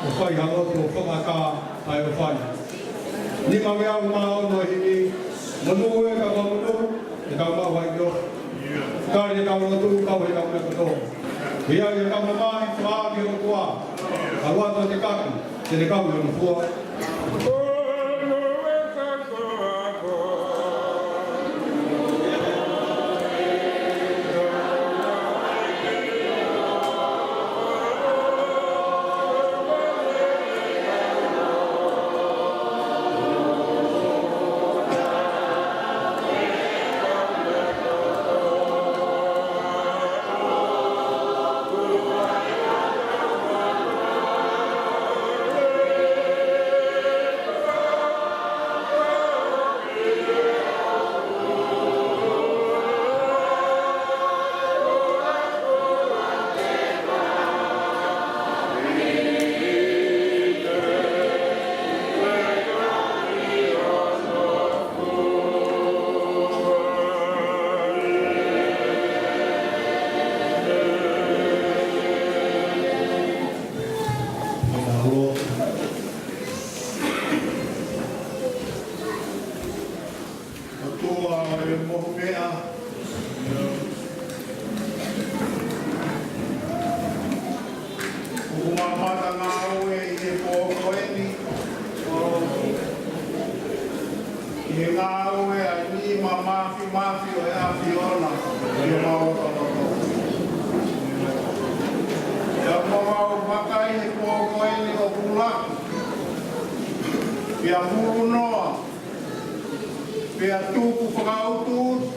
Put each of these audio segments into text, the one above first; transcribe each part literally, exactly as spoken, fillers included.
ʻo fai ha lotu ʻo fakakā ʻa e ʻofa ni. Nima veʻa mā ono ʻi heni, monū e kau monū, e kau maʻu ai ʻio. Tali e kau lotu, kau he kau meʻa kotoa. ʻIo, ʻio, kau mamahi, fā ki he ʻOtua. Kau atu te kaku, te ne kau ʻi hono fua. ʻOtua ʻo e mohu meʻa, ʻoku ma mamata ngāue ʻi he pō ko eni, ʻi he ngāue ʻa e nima mafimafi ʻo e ʻAfiona ʻi homau lotolotonga. Pea ʻoku mau vakai he pō ko eni ʻoku lahi, pea hulu noa, pea tuku fakautuutu,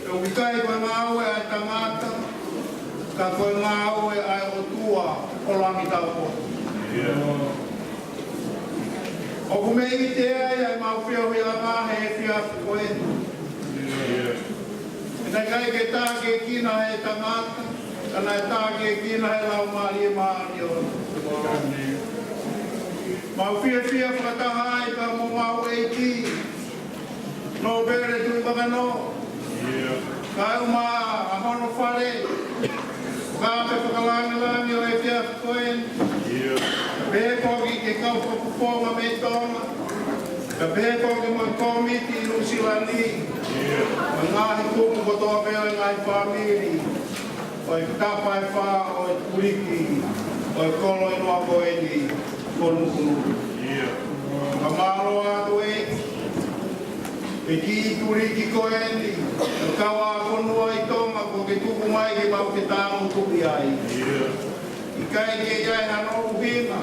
ʻoku ʻikai ko e ngāue ʻa e tangata, ka ko e ngāue ʻa e ʻOtua ʻo langi taupotu. ʻOku mei ʻite ai ʻa e mau feohiʻanga he efiafi ko eni. He naʻe ʻikai ke tākiekina he tangata, ka naʻe tākiekina he Laumālie Māʻoniʻoni. Mau fiefia fakataha ai pea mo homau ʻEiki, Nōpele Tuʻimakanō, kae ʻumaʻā hono fale, kae pē fakalāngilangi ʻo e efiafi ko eni, pehē foki ki he kau fakafofonga mei Tonga, pea pehē foki mo e kōmiti ʻi Nuʻusila ni, mo e ngaahi kupu kotoa pē ʻo e ngaahi fāmili ʻo e tapa ʻe fā ʻo e tuliki ʻo e kolo ʻi Nuʻa ko eni ko Nukunuku. Ka mālō atu ē, ʻEiki, tuliki ko eni, ʻa e kau ākonga ʻi Tonga kuo ke tuku mai ke mau ke tangutu ki ai. ʻIkai ke ʻi ai hano ʻuhinga,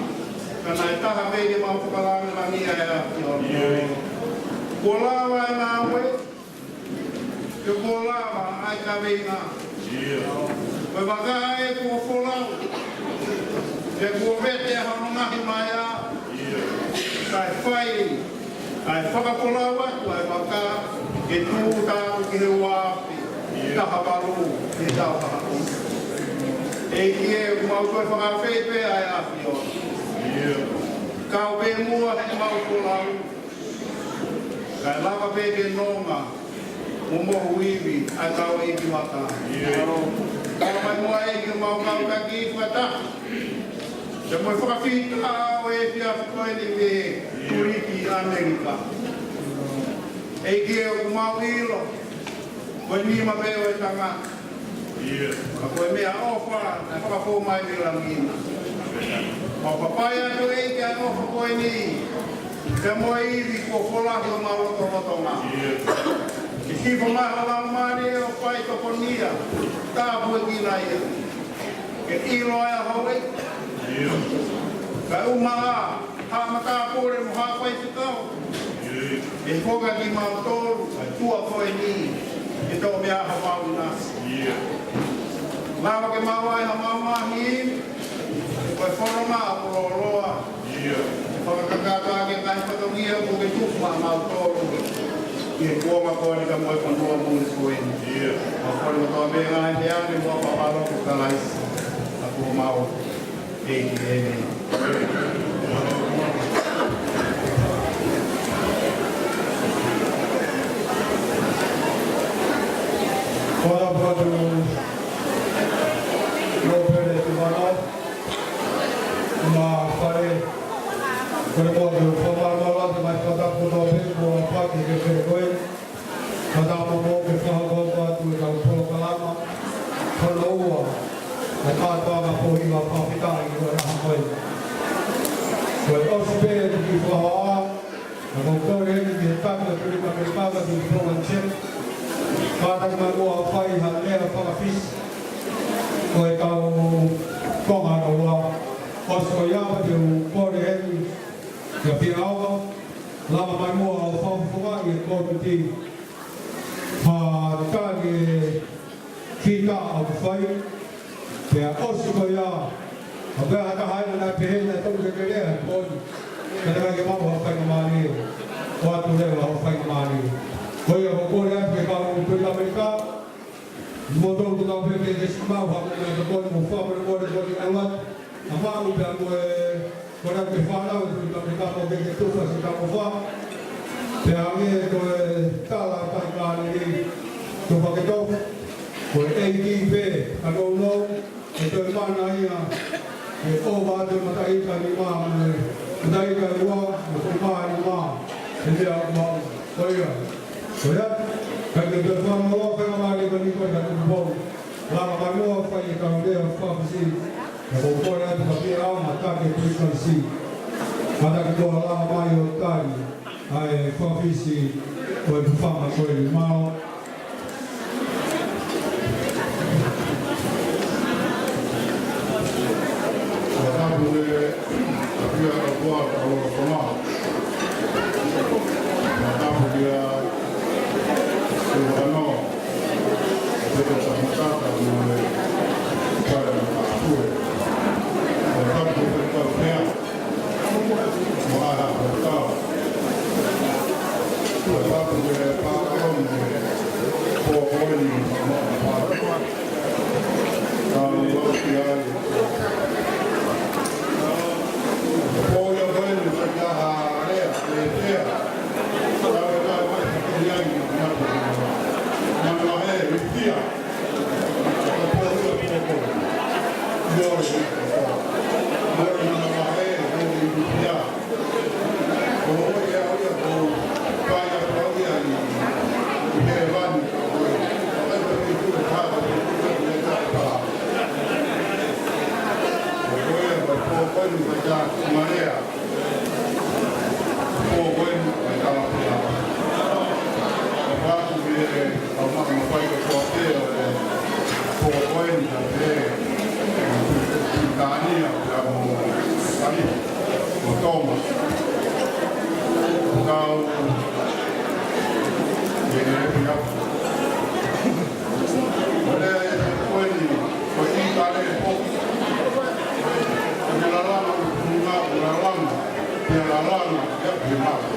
ka naʻe taha pē ke mau fakalāngilangiʻi ʻa e ʻAfiona. Kuo lava e ngāue, pea kuo lava ʻa e kaveinga. Ko e vaka ē kuo folau, pea kuo vete hono ngaahi maea, kae fai ʻa e fakafolau atu ʻa e vaka ke tūʻuta atu ki he ua afe taha valu ki he taʻu taha ono. ʻEiki ē, ʻoku mau toe fakaafeʻi pē ʻa e ʻAfiona. Kau pē muʻa he mau folau, kae lava pē ke nonga mo mohu ivi ʻa e kau ivi maka. Kau mai muʻa ʻEiki, mau kau taki fakataha, pea mo e fakafita ʻo e efiafi ko eni mei he tuliki ʻAmelika. ʻEiki ē, ʻoku mau ʻilo ko e nima pē ʻo e tangata, ka ko e meʻaʻofa naʻe fakafou mai mei langi na. Mau papai atu ʻEiki ʻa e ʻofa ko eni, pea mo e ivi kuo folahi ʻi homau lotolotonga. Ke hifo mai ho Laumālie ʻo fai tokonia, tāpuekina ia. Ke ʻilo ai ʻa houʻeiki, kae ʻumaʻā haʻa matāpule mo haʻa faifekau, ke foaki kimautolu ʻa e tuʻa ko eni ke toʻo mei ai homau ʻinasi. Lava ke maʻu ai hamau ngaahi ivi, ko e fononga ʻoku lōloa, fakakakato ʻaki e ngaahi fatongia kuo ke tuku maʻamautolu ʻi he kuonga ko eni ka mo e fonua muli ko eni. Mau kole kotoa pē ngaahi meʻa ni mo e ʻofa ʻa e ʻAlo ko Kalaisi ʻa homau ʻEiki, ʻēmeni. Kole atu, Nōpele Tuʻimakanō. Mafai, kole muʻa ke u fakamālō atu mai fakatapu kotoa pē kuo aofaki he kelekele ko eni. Fakatapu mo ke fakahoko atu e kau polokalama. Hono ua, e kātoanga pō hiva fakafetaʻi ʻi he ʻaho ko eni. Ko e ʻosi pē ʻeku kiʻi fakahoa, naʻa ku kole heni ki he taki ʻo Tuli Kamelikaka ki he Program Check. Kātaki mai muʻa ʻo fai ha lea fakafisi. Ko e kau konga hono ua. ʻOsi ko ia pea te u kole heni kia Piaʻaonga, lava mai muʻa ʻo fakafofongaʻi e kōmiti. Ha tali e fika ʻoku fai, pea ʻosi ko ia, ʻa pea ha taha ena naʻe pehē naʻe tonu ke ke lea he pō ni. Ka te kai ke maʻu ha faingamālie, ʻo ʻoatu leva ha faingamālie. Ko ia ʻoku ou kole atu ki he kau Tuli Kamelikaka, mo tolu ke tau pehē ke siʻi maʻu ha meʻa ʻe tokoni mo fakamolemole ko eni ʻalu atu. ʻA maʻu pea mo e, ko ena ke fānau e Tuli Kamelikaka ke ke tufa siʻi tau fa. Pea hangē ko e tala ʻa e faingamālie, tufa ke tofu. Ko e ʻEiki pē, ka nounou, ʻe toe mana ia, ʻe ʻova atu e mataʻi ika nima mo e mataʻi ika ua, mo e mā nima, he meʻa ʻoku maʻu. Ko ia. Ko ia. Ka ke toe fakamālō, fakamālō ko eni ko e ka tupu pou. Lava mai muʻa ʻo fai e kau lea fakafisi. Pea ʻoku ou kole atu kia Piaʻaonga, taki e Tuli Kamelikaka. Kātaki muʻa lava mai ʻo tali ʻa e fakafisi ʻo e tufanga ko eni. Mālō. Fakatapu ki he ʻApiako Koa Taloa Tonga. Fakatapu kia Silvano, Pete Tamatata, mo e Pale Matapue. Fakatapu ki he kau pea. Mo e hā ko e tau. Ko e papu ke pākalon e pō ko eni mo e pā. Tau lau ki ai. Pō ia ko eni ko e taha alea, e pea. Tau e taha mai ki ai ni matu. Manu a e, i pia. Pō ko eni ʻo e talapea. Ka paku ki he kau maka mafai kotoa pē ʻo e pō ko eni ka pē, Pilitānia pea mo Sali, mo Tonga. Kau, ʻe, ʻe, ʻe, ʻo lea e ko eni, ko e ʻi kale po. Ko e lalanga, ko e lalanga. Pea lalanga, ia pea maka.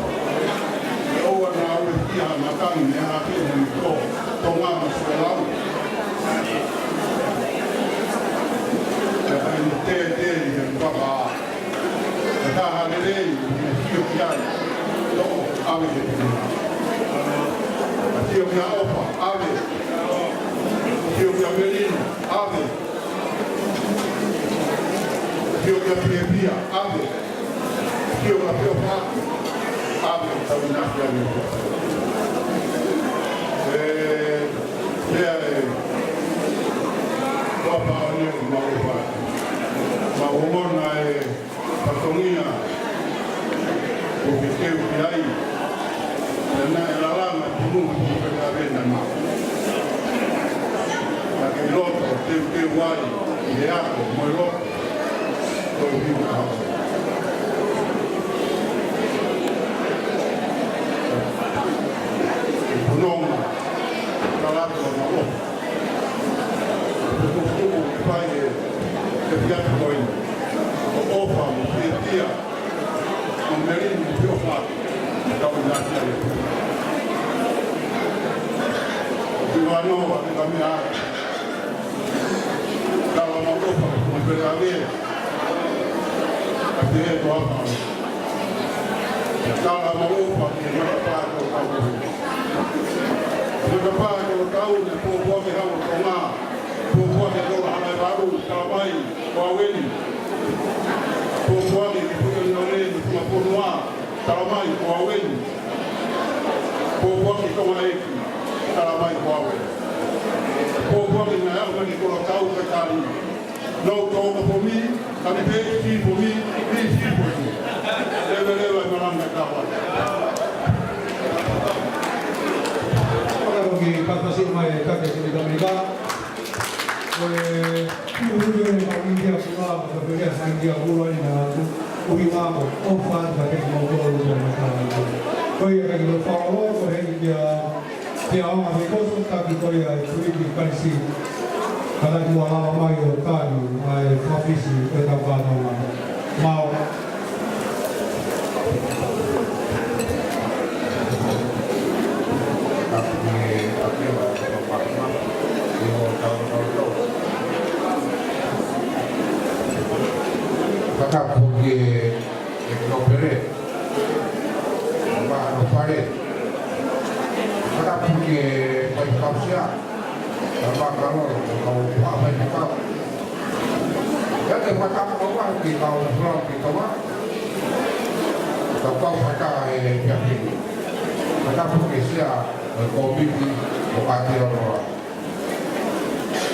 ʻOua naʻa ue kia matangi, ne hake ne ko, Tonga mo Suelau. Pea kai mo tētē, he papa. Pea ka ha lelei, ne sio ki ai. Tō, ʻave he pili. Sio kia ʻOfa, ʻave. Sio kia Melino, ʻave. Sio kia Piepia, ʻave. Sio kia Piopa, ʻave, tau ina kia ni. E, pea e, papa o ni ma upa. Ma umona e, Fatongia, ʻoku ke teu ki ai, naʻe lalanga tunu ʻoku ke lavena ma. Naʻa ke loto, teuteu ai, ʻi he ako, mo e loto, ko e hiu ka. ʻI Punonga, ka lato ma o. Ko e tukutuku ke fai e, e piatu ko eni. Ko ʻOfa mo Pietia, mo Melino mo Piopa, kau ina kia e. Ko Tivanoa, ke ka mea ai. Kala ma ʻOfa, mo Peleavea. Ka te he toa ma. Kala ma ʻOfa, ke mata pā ko kau. Ko e pā ko e kau ne pōpua ke hau Tonga, pōpua ke lola hana e valu, tala mai, ko au eni. Pōpoaki ki he puiʻongoʻonga ni, funga fonua, tala mai ko au eni. Pōpoaki ki Tonga ʻEiki, tala mai ko au eni. Pōpoaki ki he ngaahi ʻaho ni, ko e kau kakai. No talk for me, and pay fee for me, pay fee for me. Leveleva e malanga ka wai. Ora ko ki Pāpasi mai Kake Sini Kamelika. Ko e Tū hulu ʻi he India kula, ka pehē ʻa India kula ʻi nā atu, ʻuhi mako, ʻo fātu ka te mau tō ʻo ʻi nā kāna. Ko ia ka ki lo whao, ko heni kia, kia Onga me koso, ka ki ko ia e Tuiki Kaisi. Ka lai mua lava mai ʻo tanu, mai Fafisi, ko e tau kāna. Mao. Fakapuke e Nōpele, ma no fale. Fakapuke e Paikausia, ma kalo, kau pāpai na kau. Ia te fakapuke ki kau flau ki Tonga. Ka kau faka e piapi. Fakapuke sia, e kōmiti, ʻo Aotearoa.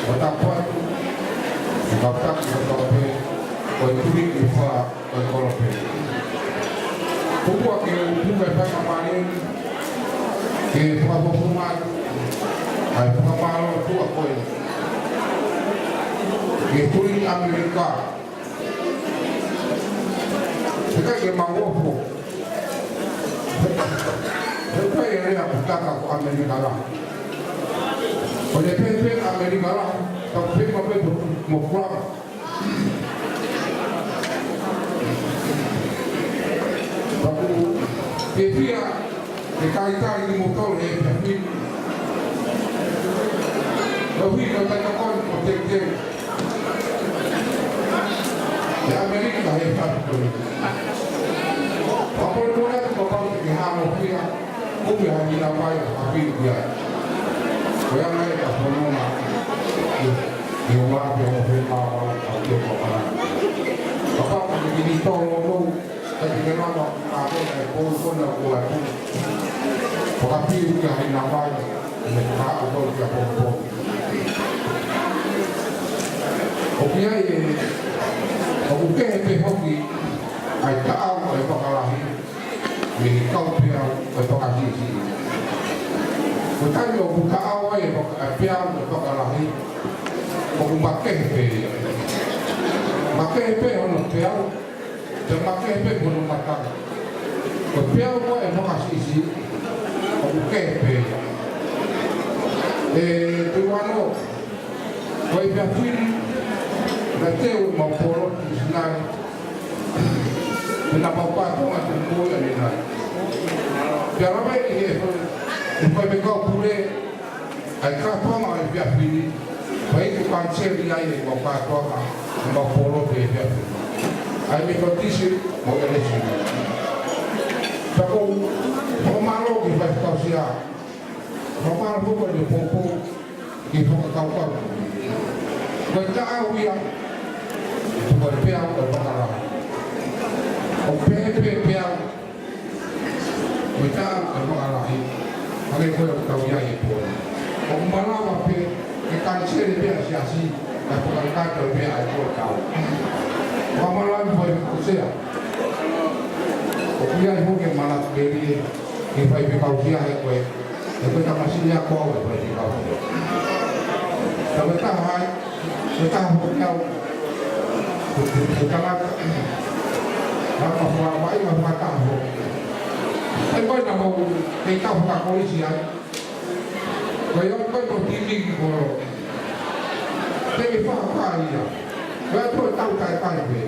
ʻO tapu atu, ʻi he kau taki kotoa pē, ko e Tuiki Fā, ko e kolope. Pupua ke u puke fai ka mali, ke fakafofonga atu, ʻa e fakamālō atu ʻa koe. Ke Tuiki ʻAmelika, He ʻikai ke mau ofo. He ʻikai e lea ʻoku taka ko ʻAmelika lahi. Ko e pehē pē ʻAmelika lahi, tau pehē ma pē mo, mo kula. Tapu, ke fia, ke kai kai ni mo tolu he pia fini. Lo fini, lo tai kakon, ko te te. ʻE ʻAmelika he fatu. Papole mona te papau te ke hamo fia, kume ha mila mai, ha fini ia. Ko ia mai ka fononga, ʻe ua pe o fe ma o a te papana. Papau te ke ni tolo no, Ka ki te lava a kona e pou kona kua tu. Whakapiu ki a hina mai, me ka o tau ki a pou pou. ʻOku ʻi ai e, ʻoku kehe pē hoki, ʻa e taʻau ʻo e fakalahi, mei he kau pē au ʻo e fakasisi. Ko e taimi ʻoku taʻau ai e faka-, ʻa e peau ʻo e fakalahi, ʻoku makehe pē ia. Makehe pē hono peau, Te makehe pē ko hono matanga. Ko e peau ko ē ʻo e fakasisi, ʻoku kehe pē. ʻE, te wano, ko e pea fili, na teu mau polo, misinari. Te na mau pātonga te koi ane nai. Pea lava ʻi he, ʻi he fai me kau pule, ʻA e kātoanga ʻa e pea fili, fai ko kaniseli ai e mau kātoanga, e mau polo pe pea fili. ʻA e Metotisi, mo e Kelesi. Ka ko, ko mālō ki fai fakausia, ko mālō ko e poupou, ki fakakaukau. Ko e taʻau ia, ko e peau ʻo e fakalahi. ʻO pehē pē peau, Ko e taʻau ʻo e fakalahi, hangē ko ia ʻoku tau ʻi ai e pō. ʻOku malava pē, ke kaniseli pē ʻa e siasi, ʻa e fakakakato pē ʻa e kō tau. ʻOku malava pē ko sea. ʻOku ʻi ai hono ke malava pē lie, ke fai pē kausia he ko e, he ko e tamasiʻi ia ko au e fai pē kausia. Tau e taha ai, Ko e taha foki au. Ko e, ko e tangata. Naʻa ma fua mai ma fua taha foki. ʻAi ko e na mau kei tau fakakolisi ai. Ko e au ko e tau timi ki kolo. Te ke fakakai ia. Ko e tau tau kai kai pē.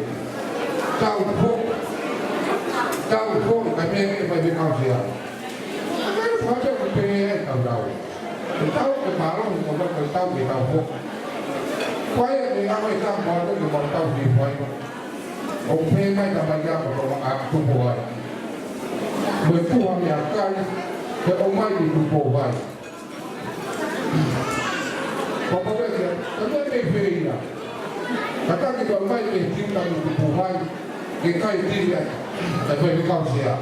Tau foki. Tau foki kai pē ke fai pē kausia. ʻAi ko e tau pē tau tau. Ko e tau ke mālō, ko e tau ke tau foki. Ko e ʻe ʻa mai ka mau atu ke mau tau ki fai. ʻOku pehē mai ka mai ka mau tau ʻa tupu ai. Mo e tuha meʻakai, ko e ʻomai ki tupu ai. Ko e pau ʻe kia, ka mea mei fē ia. Ka taki ka mai ke tiu ka ki tupu ai. Ke kai tili ai, ʻe Faifekau Sea.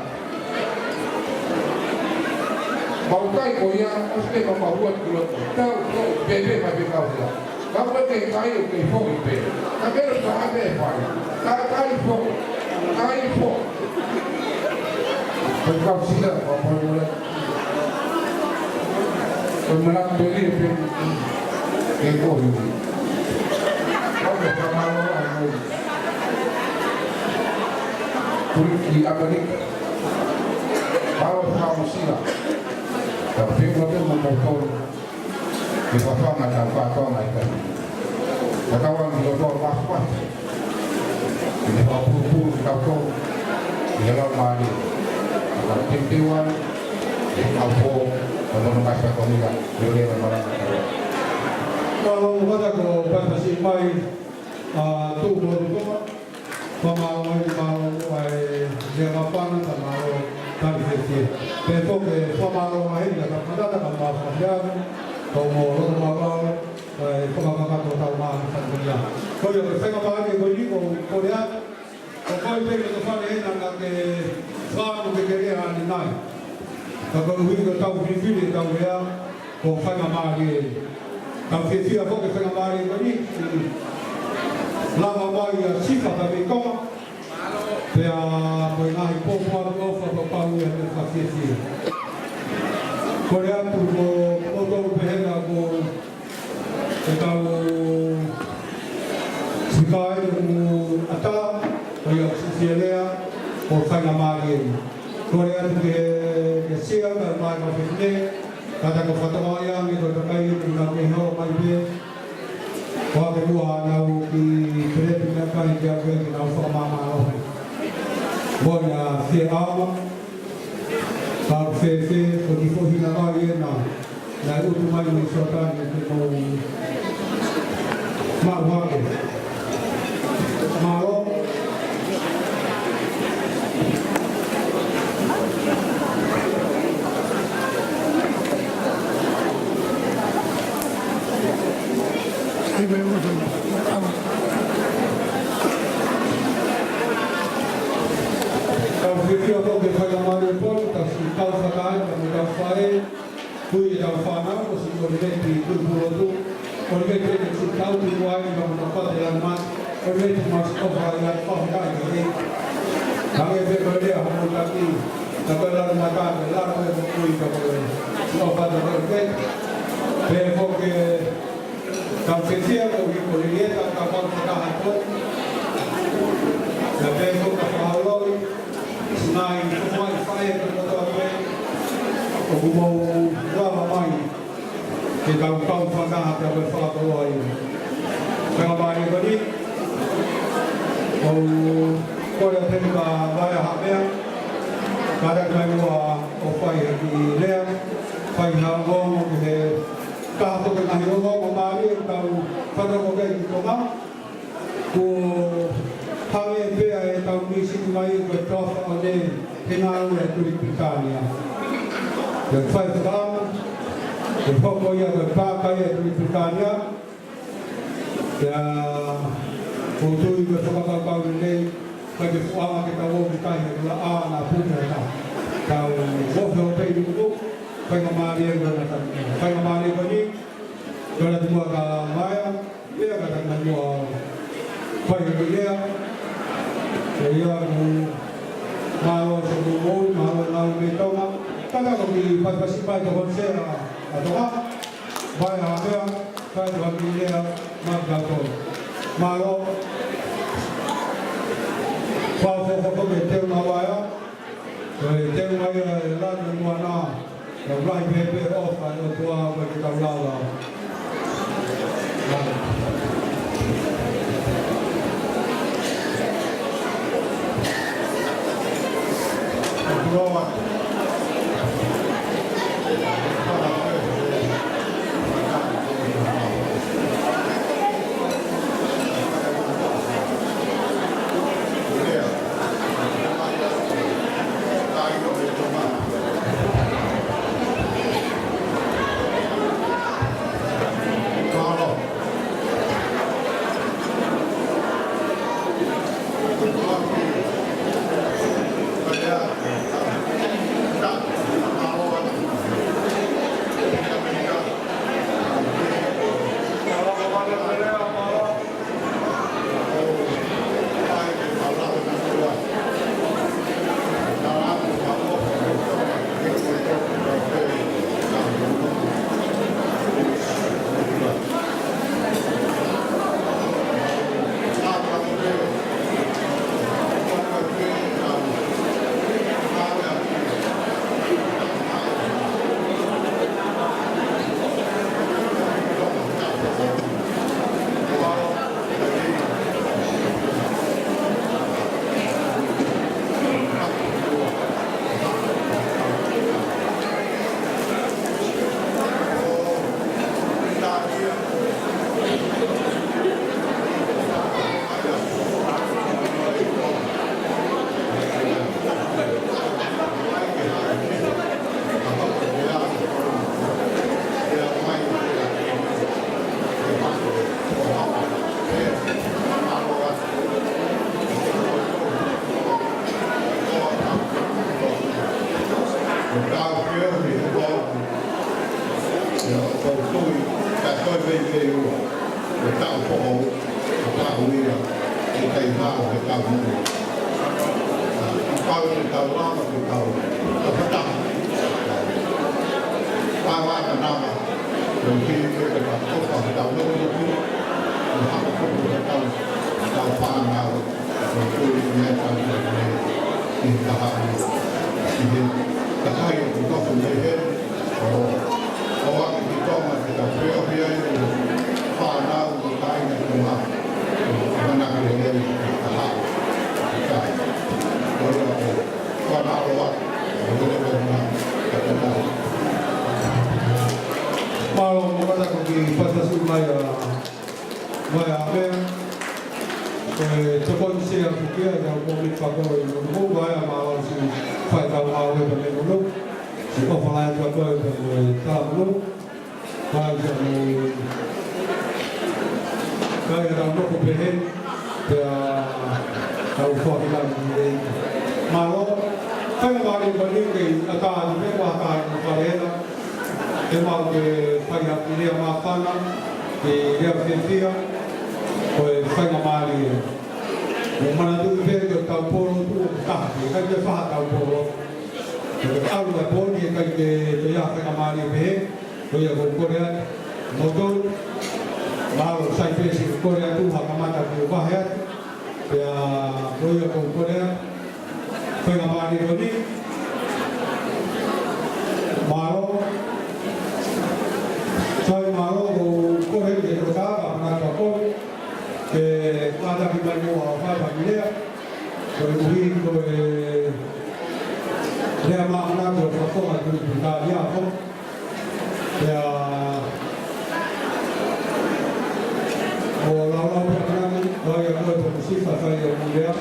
Mau kai ko ia, ʻosi pē mau ʻalu atu ki loto. Tau, tau, pē pē Faifekau Sea. Ka ko e ke kai ʻoku ke foki pē. Ka ke lo ka ʻave fai. Ka kai foki. Kai foki. Faifekau Sea, mau pau mole. Ko e mana peli e peli. Ke kohi. Kau ke kamau ai. Tuli ki ʻAmelika. Pau e fakaʻosi ia. Ka pehē ko te mo mo tolu. Ke fafanga ta fafanga ai ka. Ka tau angi o tō paspas. Ke ne fakapulupulu ki tau tō. Ke lau mālie. Ka te te wan. Ke kau pō. Ka mono mai sa konila. Ke ole na maranga. Mālō, mālō ko paspas mai. ʻA, tō mo tō. Fakamālō ai, mālō ai, lea mapana, ka mālō, tali fiefia. Pea foki, fakamālō ai, ka matata, ka mālō, ka mālō, ka mālō, ʻai, fakamālō, ka tau mālō, ka tau mālō. Ko ia, ko e faingamālie ko eni, ko, ko lea, ko koe pē ko e fale ena, ka ke, fāmu ke ke lea ʻanenai. Ka koeʻuhi ko ʻetau filifili ʻetau lea, ko e faingamālie. Tau fiefia foki he faingamālie ko eni, lava mai ʻa Sifa Paveikonga, pea ko e ngaahi pōpoaki ʻofa pau ia he fakafiefia. Kole atu ko, ko tolu pehē na ko ʻetau sikai ʻoku ʻatā, ko ia ʻoku fiefia lea, ko e faingamālie. Kole atu ke, ke Sea, ka mai ka fefine, ka ta ko fatoa ia, me ko ta kai, ke nau ke hoa mai pē. Ko ake mua nau ki Pelepi na kai, ke au ke nau fakamāmālohi. Mo ia fie ama, ka fēfē, ko ki fohi na kai e na. Naʻe utu mai mo Sōtani ke mou maʻu hake. Mālō. Tau fiefia ko e faingamālie pō, tau siʻi kau fakaʻatā, tau kau fai. Kui ʻetau fānau, ko siʻi ʻOliveti Tuʻipulotu. ʻOliveti ʻene siʻi tau tuku ai, ka mo ka pate lanu mate. ʻOliveti masi ʻofa ai ʻa e pau kai ke hei. Ka nge pe ko e lea hono taki. Ka ko e lanu mata, ko e lanu e kui ka ko e. Siʻi ʻofa atu ʻOliveti. Pea foki, tau fiefia ko e ko e lea ka ka pau fakaha ko. Ka pea foki ka fakaholoi. Sinai, ko mai fai e kotoa pē, ʻoku mou lava mai, ke tau kau fakaha pea ko e fakakoloa ia. Pea mai ko eni, ʻoku kole atu heni kia Vaea Haʻamea, ka ta mai muʻa ʻo fai ha kiʻi lea, fai ha ongoongo ki he taha foki ngaahi ongoongo mālie, tau fanongo ki ai ki Tonga. Ko e hangē pē ʻa ʻetau misini mai ko e toafa ʻo ne he ngāue ʻa Tuli Pilitānia. Ko e fai fakaʻamu, ko e hoko ia ko e pākai ʻa Tuli Pilitānia. Pea, ʻoku ou tui ko e fakakaukau lelei, ʻikai ke fuʻu ʻaonga ke tau ō ki tahi he kula ʻa na puke ʻa na. Tau ō he ʻo pei nuku, faingamālie ko na tani. Faingamālie ko eni, ko na tumua ka maea, Ia ka ta mai muʻa fai ha kiʻi lea. Ko ia ʻoku mālō ʻa e moʻui, mālō ʻa e ngāue mei Tonga. Ka ta ko ki pasipasi mai ka honsea ʻa Tonga. Vaea Haʻamea, fai ha kiʻi lea, maʻa kitautolu. Mālō. Fakafofonga ke teu na Vaea. Ko e teu mai ʻa e lanu ʻa e moana. Ka ʻoku lahi pē pē ʻofa ʻa e ʻOtua ʻoku ʻikai ke tau lava. ʻE ua, ʻe taʻu foʻou, ʻe taʻu ia, ʻe kai hao, ʻe taʻu moʻui. ʻE pau ke tau lava, ke tau, tau fakataha. Pau ʻa e nava, ʻe hili ke tau toka, ke tau moʻui atu, ʻe hako kupu ke tau, tau fānau, ʻe tui ke ne tau tau ne, ʻi he taha, ʻi he takai ʻoku nofo mei heni, ʻo, ʻo aʻu ki Tonga ke tau feohi ai mo e fānau mo e kāinga Tonga. ʻO amanaki lelei ke tau haʻu. Ka, ʻo ia ko, ko e mālō atu, ʻo ia ko e mā, ka te tau. Mālō, mo kata ko ki pasipasi mai ʻa Vai a mea, ko e tokoni sea fukia, ʻi he kau kōmiti fakakolo ʻi Nukuʻalofa, vai a mea lau si fai kau mau e pea mei Nukuʻalofa, si ʻofa lahi atu ʻa koe pea mo e talamanu, vai a mea, kai a tau nofo pehē, pea tau foaki lahi ki he. Mālō, kai a vale vale kei a tā atu pē, ua kai a vale ena, ʻe mau ke fai ʻaki lea māfana, ke lea fiefia, ko e faingamālie. Mo manatuʻi pē ko e tau polo tuʻo taha, ʻikai ke faha tau polo. Ko e ʻalu e pō ni ʻikai ke toe ʻi ai ha faingamālie pehē, ko ia ʻoku ou kole atu. Mo tau, mālō sai pē siʻi kole atu, ha kamata ke vahe atu. Pea, ko ia ʻoku ou kole atu. Faingamālie ko eni. Mālō. Sai mālō, ʻoku ou kole ke tau ka, ka manatu ʻa koe. Ke kātaki mai muʻa ʻo fai ha kiʻi lea. Koeʻuhi ko e lea māfana ʻoku fakafoki atu ki he kau ia ko. Pea, ʻo laulau pē ʻa Panani, ʻo ia ko e pokusifa fai ʻo mui lea.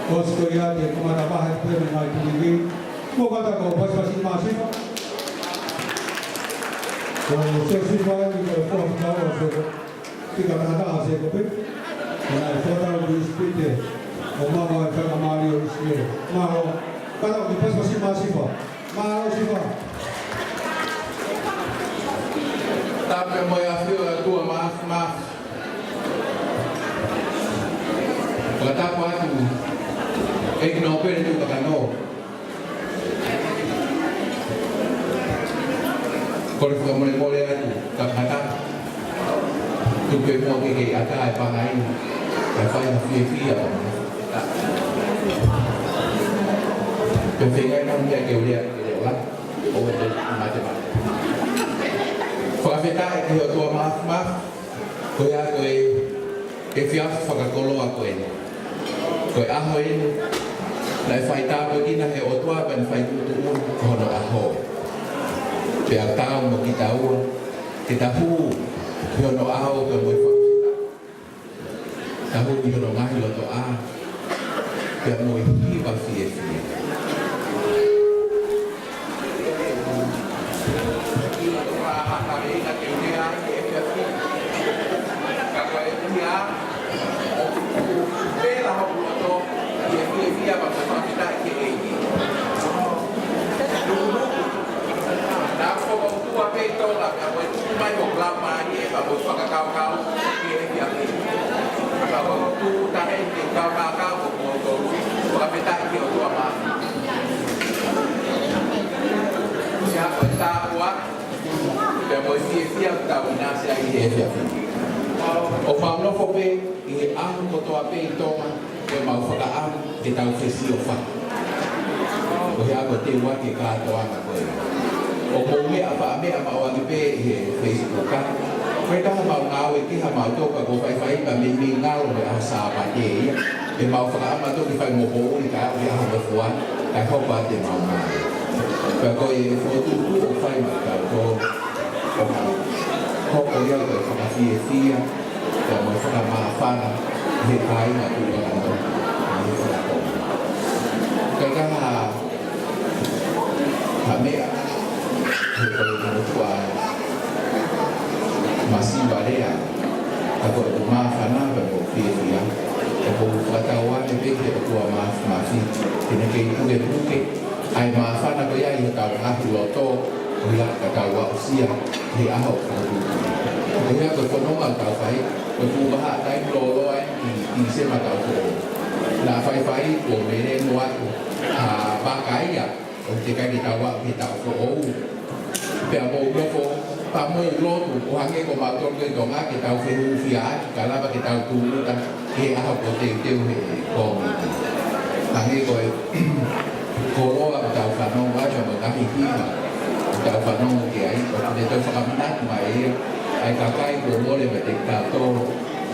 ʻOsi ko ia te kamata vahe pē mei ngai tuliki. Mo kata ko pasipasi māsifa. Ko Siosifa ni ko e foha fika ua ʻo Siosifa. Fika taha taha ʻo Siosifa pē. Ko e foha taha ʻo Siosifa pē. ʻO mama e faingamālie ʻo Siosifa. Mālō. Kata ko ki pasipasi māsifa. Mālō Siosifa. Tapu mo e ʻafio ʻa e ʻOtua Māfimafi. Fakatapu atu, ʻEiki Nōpele Tuʻi Kakano. Kole fakamolemole atu, ka kata. Tuku pē muʻa ke ke ʻatā e pangai, kae fai ha fiefia. Pea feinga ʻi he meʻa ke u lea, ke lea ʻo la, ʻo e te mate mate. Fakafetaʻi ki he ʻOtua Māfimafi, ko ia ko e, efiafi fakakoloa ko eni. Ko e ʻaho eni, naʻe fai tāpuekina he ʻOtua pea ne fai tuʻutuʻuni ko hono ʻaho. Pea tau mo kitaua, ke ta hū ki hono ʻao pea mo e fakafetaʻi. Ta hū ki hono ngaahi lotoʻā, pea mo e hiva fiefia. Naʻa ko e ʻOtua pē ʻi Tonga, pea ko e tuku mai ko Kalama ē, pea ko e fakakaukau ki he efiafi. Pea ko e tuku tahe ki he kaukau ko moutolu, fakafetaʻi ki he ʻOtua Māfimafi. Ia ko e tāpuaki, pea mo e fiefia ʻoku tau ʻinasi ai ʻi he efiafi. ʻOku mau nofo pē ʻi he ʻaho kotoa pē ʻi Tonga, ʻoku mau fakaʻamu ke tau fesioʻaki. Ko e ʻaho ko e teu ake kātoanga ko ē. ʻOku mou meʻa faʻa meʻa maʻu ange pē ʻi he Facebook, ʻa. Ko e taha mau ngāue ki ha mau toka ko faifai ka meimei ngalo he ʻaho Sāpate ia. ʻE mau fakaʻamu atu ke fai mo poʻuli ka ʻi he ʻaho mo fua, kae hoko atu ʻemau ngāue. Pea ko e fokotuʻutuʻu ʻoku fai maʻatautolu. ʻOku hoko ia ko e fakafiefia, pea mo e fakamāfana, ʻi he kāinga Tuʻi Kakano, ʻi he fakakolo. Kae kehe, ha meʻa, he ko e motuʻa masiva lea, ka ko e māfana, pea mo e fiefia, ʻoku ou fakatauange pē ki he ʻOtua Māfimafi, ke ne kei pukepuke, ʻa e māfana ko ia ʻi hotau ngaahi loto, ʻo ia ka tau aʻusia, he ʻaho ʻoku tuʻu. Ko ia ko e fononga ʻoku tau fai, ko e fuʻu vahaʻa taimi lōloa ʻi, ʻi Tīsema taʻu foʻou. Naʻa faifai ko Mele Moatu, ʻa, Vakaia, ʻoku teʻeki ai ke tau aʻu ki he taʻu foʻou. Pea mou nofo, pea mou lotu, ʻo hangē ko mautolu ko ē ʻi Tonga ke tau fehūfia atu, kae lava ke tau tūʻuta ki he ʻaho kuo teuteu ʻe he kōmiti. Hangē ko e koloa ʻoku tau fanongo ai, mo e ngaahi hiva ʻoku tau fanongo ki ai, ʻoku ne toe fakamanatu mai ia, ʻa e kakai kuo mole meiate kitautolu,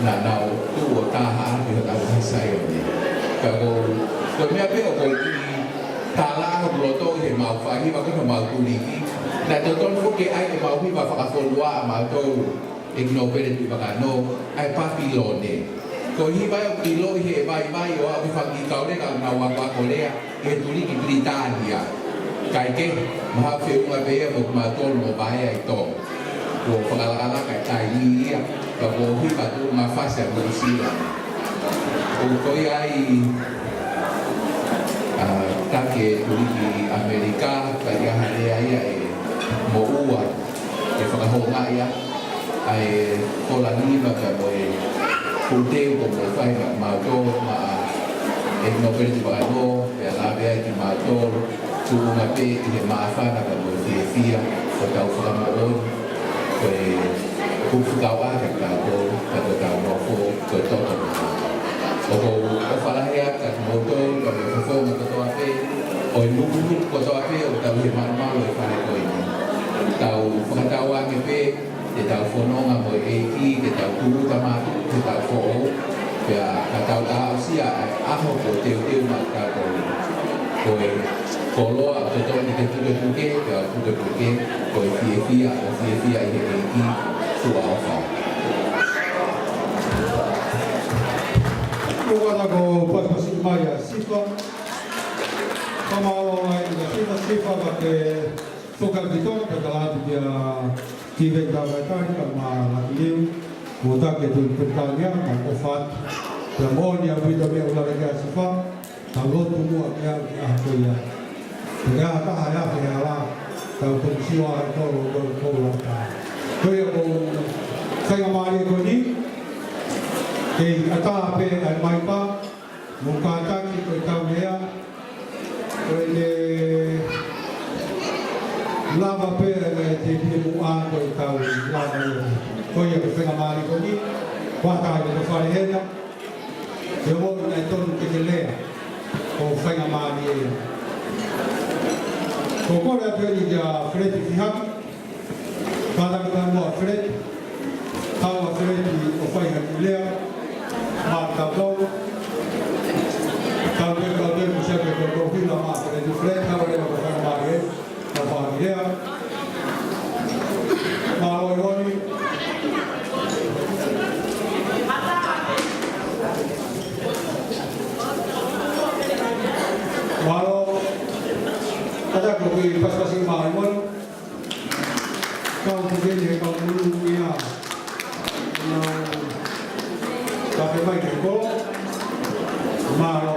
naʻa nau tuʻu ʻo taha ʻi hotau Saione. Ka ko, ko e meʻa pē ʻoku ou kiʻi tālaʻa hoku loto ʻi heʻemau fai hiva ko ē ʻemau tuliki. Naʻe totonu foki ke ʻai ʻemau hiva fakafonua ʻamautolu, ʻEiki Nōpele Tuʻivakanō, ʻa e Papilone. Ko e hiva ia ʻoku ʻiloʻi he vaivai ʻo aʻu ki he fanga kiʻi kau leka ʻoku nau akoako lea ʻi he tuliki Pilitānia. Kae kehe, mahalo feʻunga pē ia mo kimautolu mo Vaea ʻi Tonga. Kuo fakalakalaka e taimi ia, ka ko e hiva tuʻunga fasi ʻa Nuʻu Sila. ʻOku ʻi ai, ʻa, taki e tuliki ʻAmelika, ka ʻi ai ha lea ia ʻe moʻua, ʻe fakahoungaʻi ʻa e fola nima ka mo e fuʻu teu kuo mou fai maʻamautolu maʻa ʻEiki Nōpele Tuʻivakanō, pea lave ai kimautolu, tuʻunga pē ʻi he māfana ka mo e fiefia, ko ʻetau fakamoʻoni, ko e kupu fekauʻaki ʻa kitautolu, ka ko ʻetau nofo, ko e toto. ʻOku ou ʻofa lahi atu kiate kimoutolu, ka mo e fofonga kotoa pē, ʻo e nukunuku kotoa pē, ʻoku tau ʻi he malumalu ʻo e fale ko eni. Tau fakatauange pē, ke tau fononga mo e ʻEiki, ke tau tūʻuta mātuʻaki, ke tau foʻou, pea ka tau aʻusia ʻa e ʻaho kuo teuteu maʻatautolu. Ko e koloa ʻoku totonu ke pukepuke, pea pukepuke, ko e fiefia, ʻo fiefia ʻi he ʻEiki, tuʻa ʻofa. Lugana ko Pasipasi mai ʻa Sifa. Fakamālō ai ʻa Sifa, Sifa, ka te Foka ki Tonga, ka tala atu kia Tiveni Taukaitari, ka ma laki liu, mo taki tu Peritania, ka ko fat, pea moʻoni ʻaupito meʻa ʻoku lave ki ai Sifa, ka lotu muʻa ki ai ki he ʻaho ko ia. Pea ka taha ia ki he ala, tau toki sio ai ko lo ko lo ko lo ka. Ko ia ko e faingamālie ko eni, kei ʻatā pē ʻa e maika, mo kātaki ko e tau lea, ko e lava pē ʻa e te pia muʻa ko e tau lava ia. Ko ia ko e faingamālie ko eni, kuo tā ia ko e fale hena, ke ʻoua naʻe tonu ke ke lea, ko e faingamālie ia. Ko e kole atu eni kia Feleti Fihaki, kātaki mai muʻa Feleti, haʻu ʻa Feleti ʻo fai ha kiʻi lea maʻatautolu. Tau pē, tau pē, mo se pē, tau pē, hila mai Feleti, Feleti, haʻu leva ko e faingamālie, tau fai ha kiʻi lea. Mālō ʻEiki. Mālō. Kātaki ko e kiʻi pasipasi mālō ʻEiki. Kau pukeni he kau mulu ia. Nau kape mai ke ko. Mālō.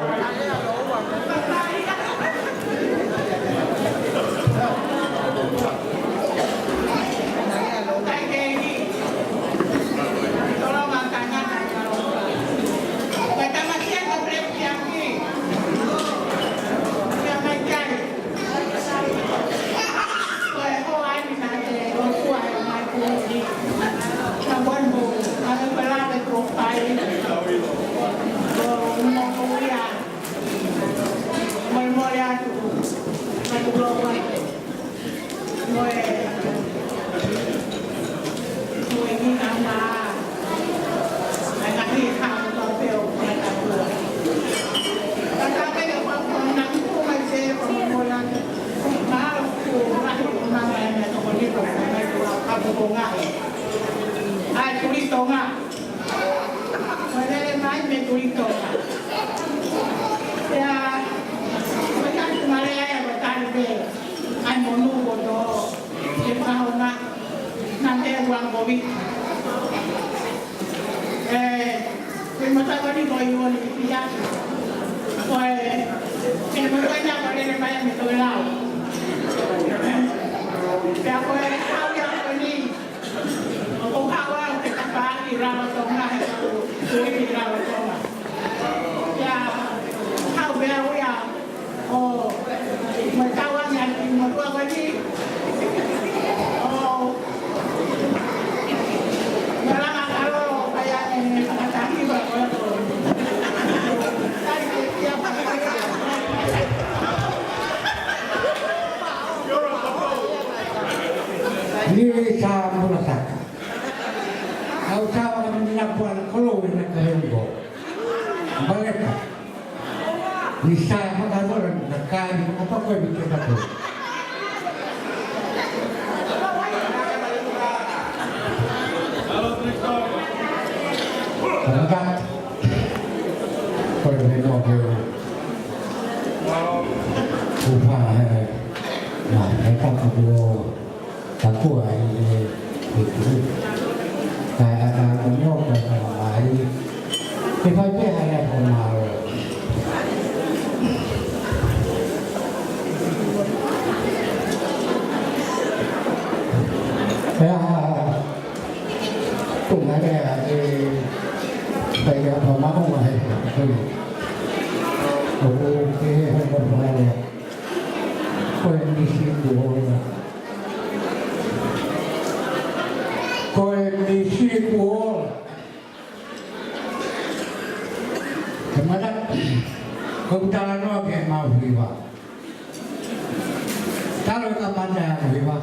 Sa mula saka. Au sa maka mini na puana kolo ina ka hengo. Baleta. Ni sa maka mula na kai ni ka pako e bike pako. Maka. Ko e meno ke u. Ufa he. Na, he pako kuo. Takua ai e, e tuʻu. Ka, ka, ka, no, ka, ka, ai. Ke fai pē hai a ko mālō. Pea, tunga lea e, fai a ko mālō ma he, ko e. Ko e, ke he, he, ko e, ko e. Ko e misi kuo ola. Ko e misi kuo ola. Kamata, ko u talanoa ke mau hiva. Talo kamata au hiva.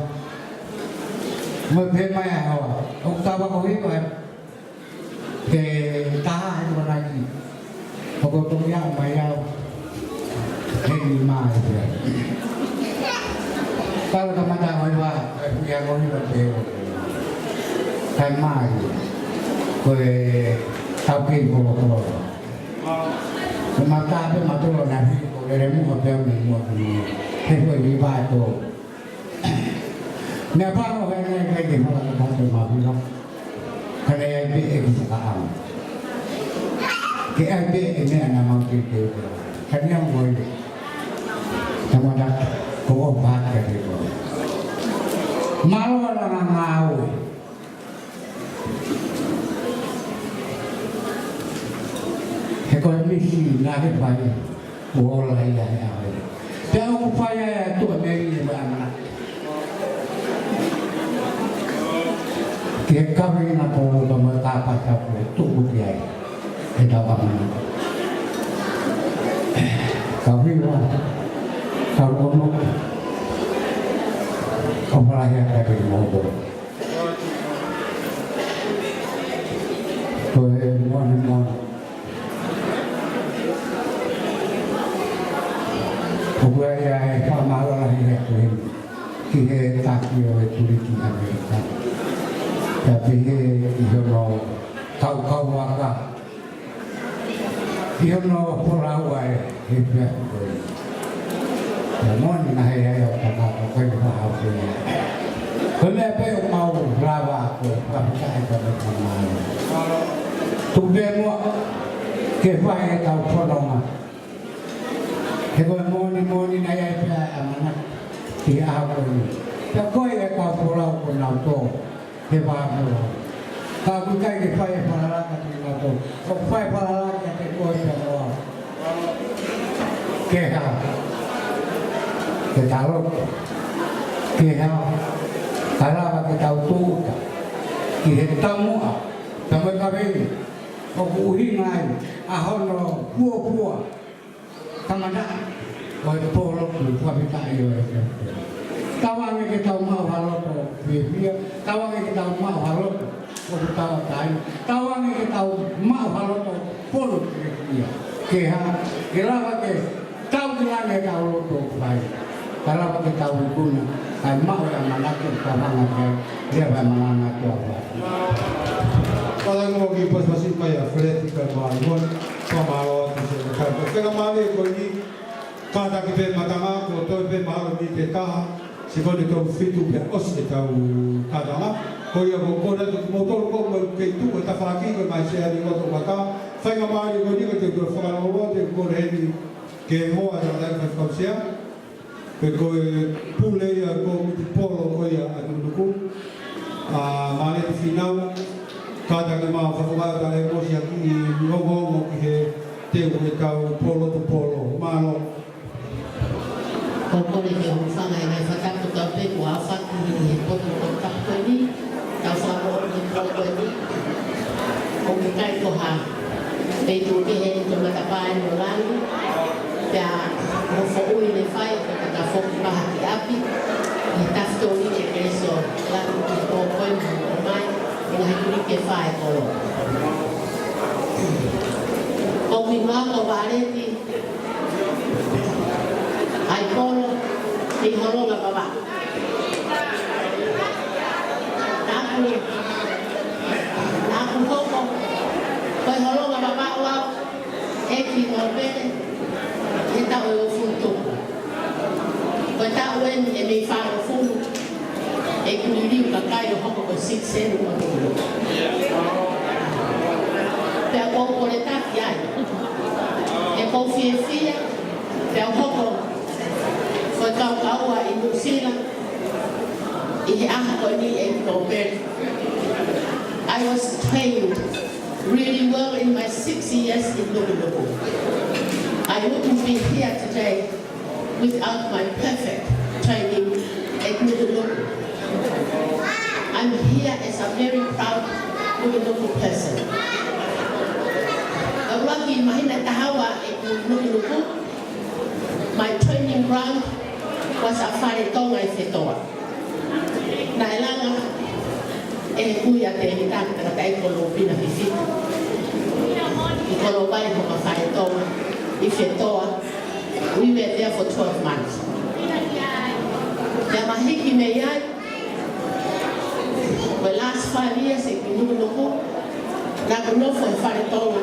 Mo pē mai a hoa. ʻOku tava ko hiva. Ke taha he manaki. ʻOku toki ʻomai au. He ni mai pē. Kalo kamata ʻo hiva, e pia ko hiva pē. Kai mai. Ko e tau kei kolo kolo. Ko mata pē matolo na hi, ko lele muha pē au ni mua ki ni. He ko e hiva to. Meʻapango he ʻikai ke fakatatau mo e mahuʻinga. Ka naʻe ʻi ai pē ʻeku fakaʻamu. Ke ʻi ai pē e meʻa naʻa mau teuteu ki ai. Ka naʻe ʻi ai mo e. Tamata, ko o pāka te ko. Mālō e langa ngāue. He ko e misi naʻe fai, kuo ola ia he ʻaho ia. Pea ʻoku fai ai ʻa e tuʻa mei he ʻamanaki. Ke kaveinga ko e tama tāpata ko e tuku ki ai. He tau ʻamanaki. Kau hiva, kau ono, kau palahia kake moho. Ko e moani moani. ʻOku ʻi ai e fakamālō lahi atu heni ki he taki ʻo e Tuliki ʻAmelika. Pea pehē ki hono kaukau aka. ʻI hono folau ai he pea ko e. Pea moʻoni naʻe ʻi ai ʻa e tangata ko e faʻahi ko e. Ko e meʻa pē ʻoku mau lava ko e fakafetaʻi ka me ka mai. Tuku pē muʻa ke fai e tau fononga. He ko e moʻoni moʻoni naʻe ʻi ai pē ʻa e ʻamanaki ki he ʻaho ko eni. Pea ko e kau folau ko nautolu. He vāmua. Ka ʻoku ʻikai ke fai e fakalaka ki nautolu. ʻOku fai e fakalaka kiate koe pea mo au. Ke hā? Ke tau lotu. Ke hā? Kae lava ke tau tūʻuta ki he taumuʻa, taumuʻa kaveinga. ʻOku ʻuhinga ai ʻa hono fuofua. Kamata, ko e pōlotu fakafetaʻi ʻo e. Tauange ke tau maʻu ha loto fiefia, tauange ke tau maʻu ha loto ʻoku tauʻatāina, tauange ke tau maʻu ha loto fonu fiefia. Ke hā, ke lava ke tau ki langi ʻetau loto fai. Kae lava ke tau ikuna, kae maʻu e ʻamanaki ʻoku tau hanga ki ai, leva e malanga ʻa e ʻOtua. Kātaki mo ki pasipasi mai ʻa Feleti kae mo Alimoni, fakamālō atu se ka. Ko e faingamālie ko eni, kātaki pē matanga, ko e toe pē mahalo miniti ʻe taha, sekoni ʻe tolu fitu pea ʻosi ʻetau kātanga. Ko ia ko kona to kimoutolu ko mo kei tuʻu e tafaʻaki ko mai se ani loto mata. Faingamālie ko eni ko te kua fakalolo te kua heni ke hoa ʻa e tangataʻeiki faifekau sea. Pe ko e pule ia ko e kōmiti polo ko ia ʻa Nukunuku. ʻA Māleti Fīnau, kātaki mo e faifekau Talēmosi ʻa ki he ongoongo ki he teu ʻetau polo to polo. Mālō. Ko e kole ke u hūfanga he ngaahi fakatapu tau pē kuo aofaki ʻi he potu fakatapu ko eni. Tau fakamoʻoni ki he polo ko eni. ʻOku ʻikai ko ha feituʻu kehe ʻi he matapā ʻo langi. Pea mo e foʻui ne fai, ko e kata foki paha ki ʻapi. ʻI he tafitoli ke keso langi. He kuliki ʻe fā ʻa e kolo. Ko e hingoa ko Vāleti ʻAikolo, ʻi Holonga Vavaʻu. Naʻa ku, naʻa ku hoko ko e Holonga Vavaʻu au, ʻEiki Nōpele, he taʻu ʻe hongofulu tupu. Ko e taʻu eni ʻe mei fāngofulu ʻeku liliu kakai ʻo hoko ko e citizen ʻo Nukunuku. Pea ʻoku ou kole taki ai. ʻOku ou fiefia, pea u hoko ko e kaukaua ʻi Nuʻusila, ʻi he ʻaho ko eni ʻEiki Nōpele. I was trained really well in my six years in Nukunuku. I wouldn't be here today without my perfect training at Nukunuku. I'm here as a very proud Nukunuku person. ʻUluaki māhina ʻe taha ua ʻeku Nukunuku, my training ground was ʻa Fale Tonga ʻi Fetoa. Naʻe langa ʻe he kui ʻa Tēvita, tangataʻeiki Kolopina Fifita, ʻi Kolopai ko e Fale Tonga ʻi Fetoa. We were there for twelve months. Pea ma hiki mei ai, the last five years ʻeku Nukunuku, naʻa ku nofo he Fale Tonga,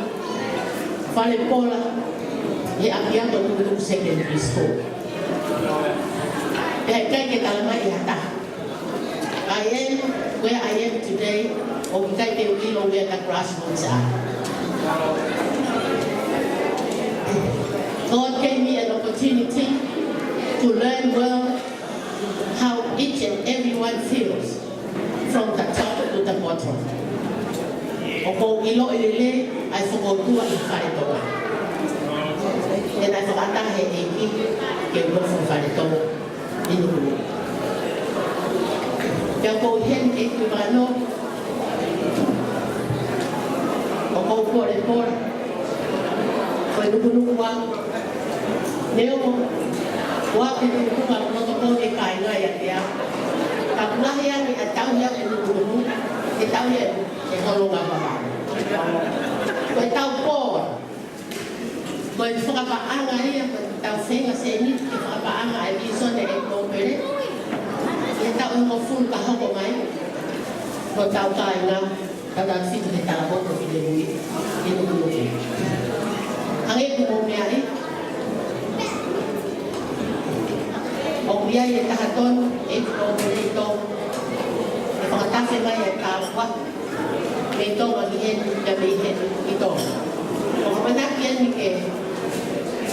Fale Pola, he ʻapiako Nukunuku Secondary School. Pea ʻikai ke talamai ʻe ha taha. I am where I am today, ʻoku ʻikai ke u ʻilo where the grassroots are. God gave me an opportunity to learn well how each and everyone feels from the top to the bottom. ʻOku ou ʻiloʻi lelei ʻa e fokoutua ʻi Fale Tonga. He naʻe fakaʻatā ʻe he ʻEiki ke u nofo Fale Tonga ʻi Nukunuku. Pea ʻoku ou ʻi heni ʻEiki Vano, ʻoku ou polepole, ko e Nukunuku au. Neongo ʻoku ou ʻi Nukunuku, ʻoku ou loto ko e kāinga ia te au. Ka ʻoku lahi ange ʻa e tauhi au ʻe Nukunuku, ʻe tauhi au ʻe Holonga Vavaʻu. Ko e tau pō, ko e fakapaʻanga ia, ko e tau feinga seniti ke fakapaʻanga ʻa e vīsone ʻa ʻEiki Nōpele. ʻI he taʻu ʻe hongofulu ka hoko mai, ko e tau kāinga, tau tau fitu he Talapotu Finemui, ʻi Nukunuku. Hangē ko hoʻomou meaʻi, ʻoku ʻi ai e taha tonu ʻEiki Nōpele ʻi Tonga, ʻe fakatafe mai e tāpuaki mei Tonga ki heni, pea mei heni ki Tonga. ʻOku ou ʻamanaki eni ke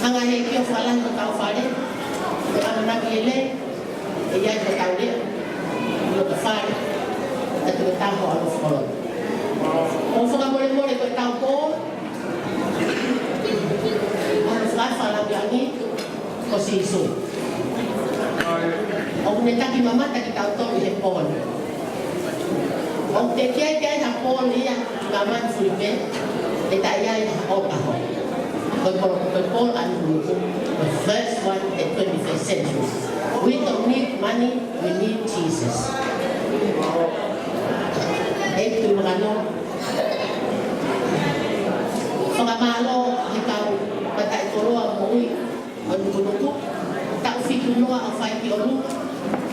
hanga ʻe he ʻEiki ʻo fakalahi hotau fale, ʻo ʻamanaki lelei, ʻe ʻi ai hotau leʻo, ʻi hotau fale, ʻa e toko taha ʻo ʻalofa ʻo loto. ʻOku ou fakamolemole ko e tau pō, ʻoku ou fakaʻapaʻapa lelei ange, ko Sīsū. ʻOku ne taki mamata kitautolu he pō ni. ʻOku teʻeki ai ke ʻi ai ha pō ia ʻi māmani fulipē, ʻe taʻe ʻi ai ha ʻoka ho. Ko e pō, ko e pō ʻa Nukunuku, the first one in the twenty-first century. We don't need money, we need Jesus. ʻEiki Tuʻi Makanoa, fakamālō he kau mataʻikoloa moʻui ʻo Nukunuku, taʻu fitu noa ʻo fai ki ʻolunga,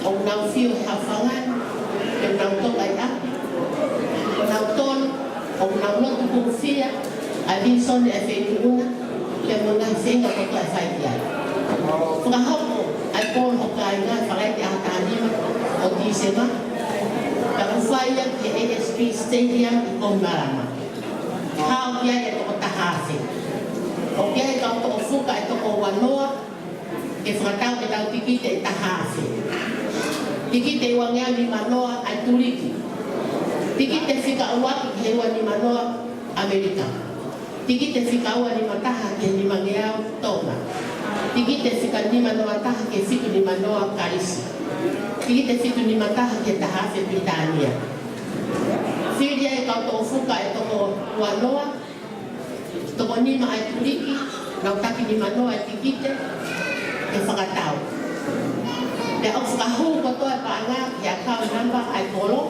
ʻoku nau fio he haʻofanga ni, ʻoku nau toka ʻi ʻapi, ʻoku nau tonu, ʻoku nau lotu hūfia ʻa e vīsone ʻa e feituʻu na, pea mo e ngaahi feinga kotoa ʻe fai ki ai. Fakahoko ʻa e pō ʻo e kāinga he Falaite ʻaho taha nima ʻo Tīsema, pea ʻoku fai ia he A S P Stadium ʻi Kohimarama. Hao ki ai e toko taha afe. ʻOku ʻi ai e kau toʻo fuka ʻe toko uanoa, ke fakatau ke tau tikite ʻe taha afe. Tikite ʻe uangeau nima noa ʻa e tuliki. Tikite fika ua ki he ua nima noa ʻAmelika. Tikite fika ua nima taha ki he nimangeau Tonga. Tikite fika nima noa taha ki he fitu nima noa Kalisi. Tikite fitu nima taha ki he taha afe Pilitānia. Fili ai e kau toʻo fuka ʻe toko uanoa, toko nima ʻa e tuliki, nau taki nima noa e tikite ke fakatau. Pea ʻoku fakahū kotoa e paʻanga ki he account number ʻa e kolo.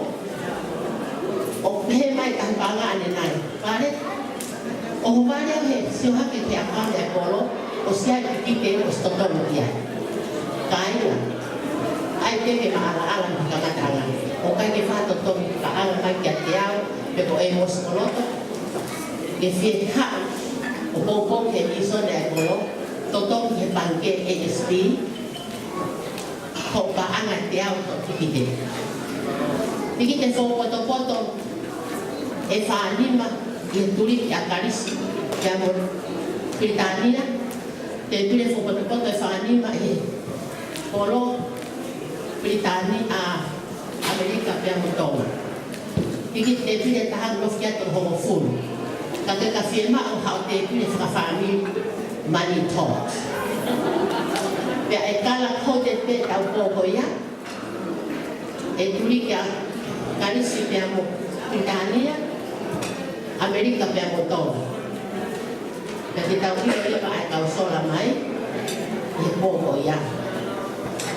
ʻOku pehē Tahi paʻanga ʻanenai. Vale. ʻOku vale he sio hake ki he ʻakau ʻa e kolo, ʻosi ʻi ai e tikite ʻosi totongi ki ai. Kāinga, ʻai ke ke maʻalaʻala mo e kamataʻanga. ʻOku ʻikai ke faʻa totongi paʻanga mai kiate au, pe ko e mosi koloto. Ke fie haʻu ʻo poupou ki he vīsone ʻa e kolo, totongi he pangikē A S B, ko e paʻanga ʻe teau hoʻo tikite. Tikite fou potopoto ʻe fānima ʻi he tuliki ʻa Kalisi pea mo Pilitānia, tēpile fou potopoto ʻe fānima ʻi he kolo Pilitānia, ʻa ʻAmelika pea mo Tonga. Tikite tēpile ʻe taha ʻoku nofo ki ai e toko hongofulu. Ka ke ka fiemaʻu haʻo tēpile fakafāmili, money talks. Pea ʻe kala kote pē ʻetau pō ko ia ʻe tuliki ʻa Kalisi pea mo Pilitānia, ʻAmelika pea mo Tonga. Pea ke tau ʻilo leva ʻa e kau sola mai ʻi he pō ko ia.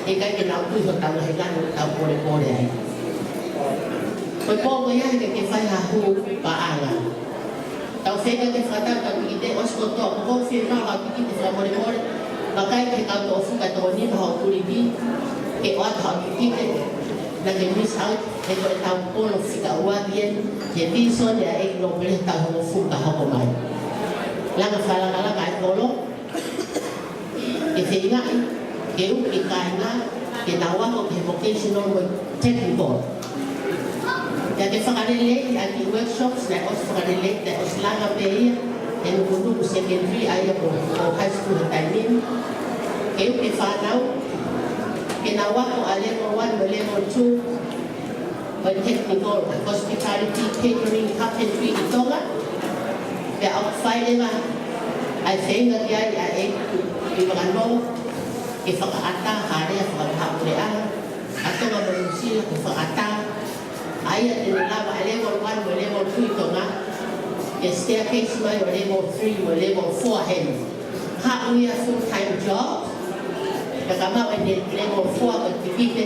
ʻE ʻikai ke nau tui hotau ngaahi lanu ʻoku tau polepole ai. Ko e pō ko ia he ʻikai ke fai ha hū paʻanga. Tau feinga ke fakatau ʻetau tikite, ʻosi kotoa. Ko e fiemaʻu haʻo tikite fakamolemole, vakai ki he kau toʻo fuka ʻe toko nima hoʻo tuliki, ke ʻoatu haʻo tikite, naʻa ke miss out. He ko ʻetau kolo fika ua eni, he vīsone ʻa e ʻEiki Nōpele he taʻu hongofulu ka hoko mai. Langa fakalakalaka e kolo, ke feingaʻi ke uki e kāinga ke nau ako ki he vocational mo e technical. Pea ke fakaleleiʻi ʻa e kiʻi workshops naʻe ʻosi fakaleleiʻi, naʻe ʻosi langa pē ia ʻe Nukunuku Secondary, ʻa ia ko, ko e high school he taimi ni. Ke uki e fānau ke nau ako ʻa e level one mo e level two, ʻo e technical, hospitality, catering, carpentry ʻi Tonga. Pea ʻoku fai leva ʻa e feinga ki ai ʻa e ʻEiki Vakanō, ke fakaʻatā ha lea fakatahaʻuleʻanga ʻa Tonga mo Nuʻusila, ke fakaʻatā ʻa ia te ne lava ʻa e level one mo e level two ʻi Tonga, ke staircase mai ʻo level three mo e level four heni. Haʻu ia full time job, pea ka maʻu ʻene level four ko e tikite,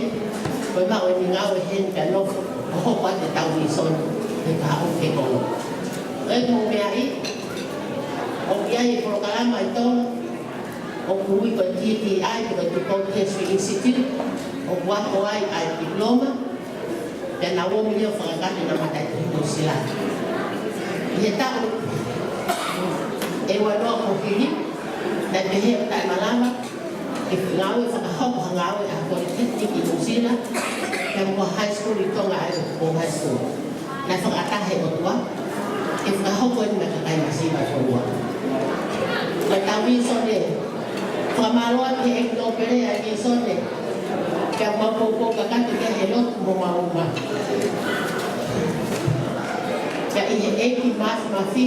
ko e maʻu ʻene ngāue heni pea nofo, ʻo hoko atu ʻetau vīsone, he ka haʻu ke kolo. ʻOku mou meaʻi, ʻoku ʻi ai e polokalama ʻi Tonga, ʻoku ui ko e T T I, ko e Tupou Tertiary Institute, ʻoku ako ai ʻa e diploma, pea nau ō mai ʻo fakakakato ʻenau mataʻitohi Nuʻusila. ʻI he taʻu ʻe ua noa kuo hili, naʻe pehē ʻoku taʻemalava ke ngāue fakahoko ha ngāue ʻa e polytechnic ʻi Nuʻusila, pea mo e high school ʻi Tonga, ʻa ia ko e high school. Naʻe fakaʻatā ʻe he ʻOtua ke fakahoko eni maʻa e kakai masiva ʻo e fonua. Ko ʻetau vīsone, fakamālō atu ki he ʻEiki Nōpele ʻa e vīsone, pea mau poupou kakato ki ai he lotu mo mau uma. Pea ʻi he ʻEiki Māfimafi,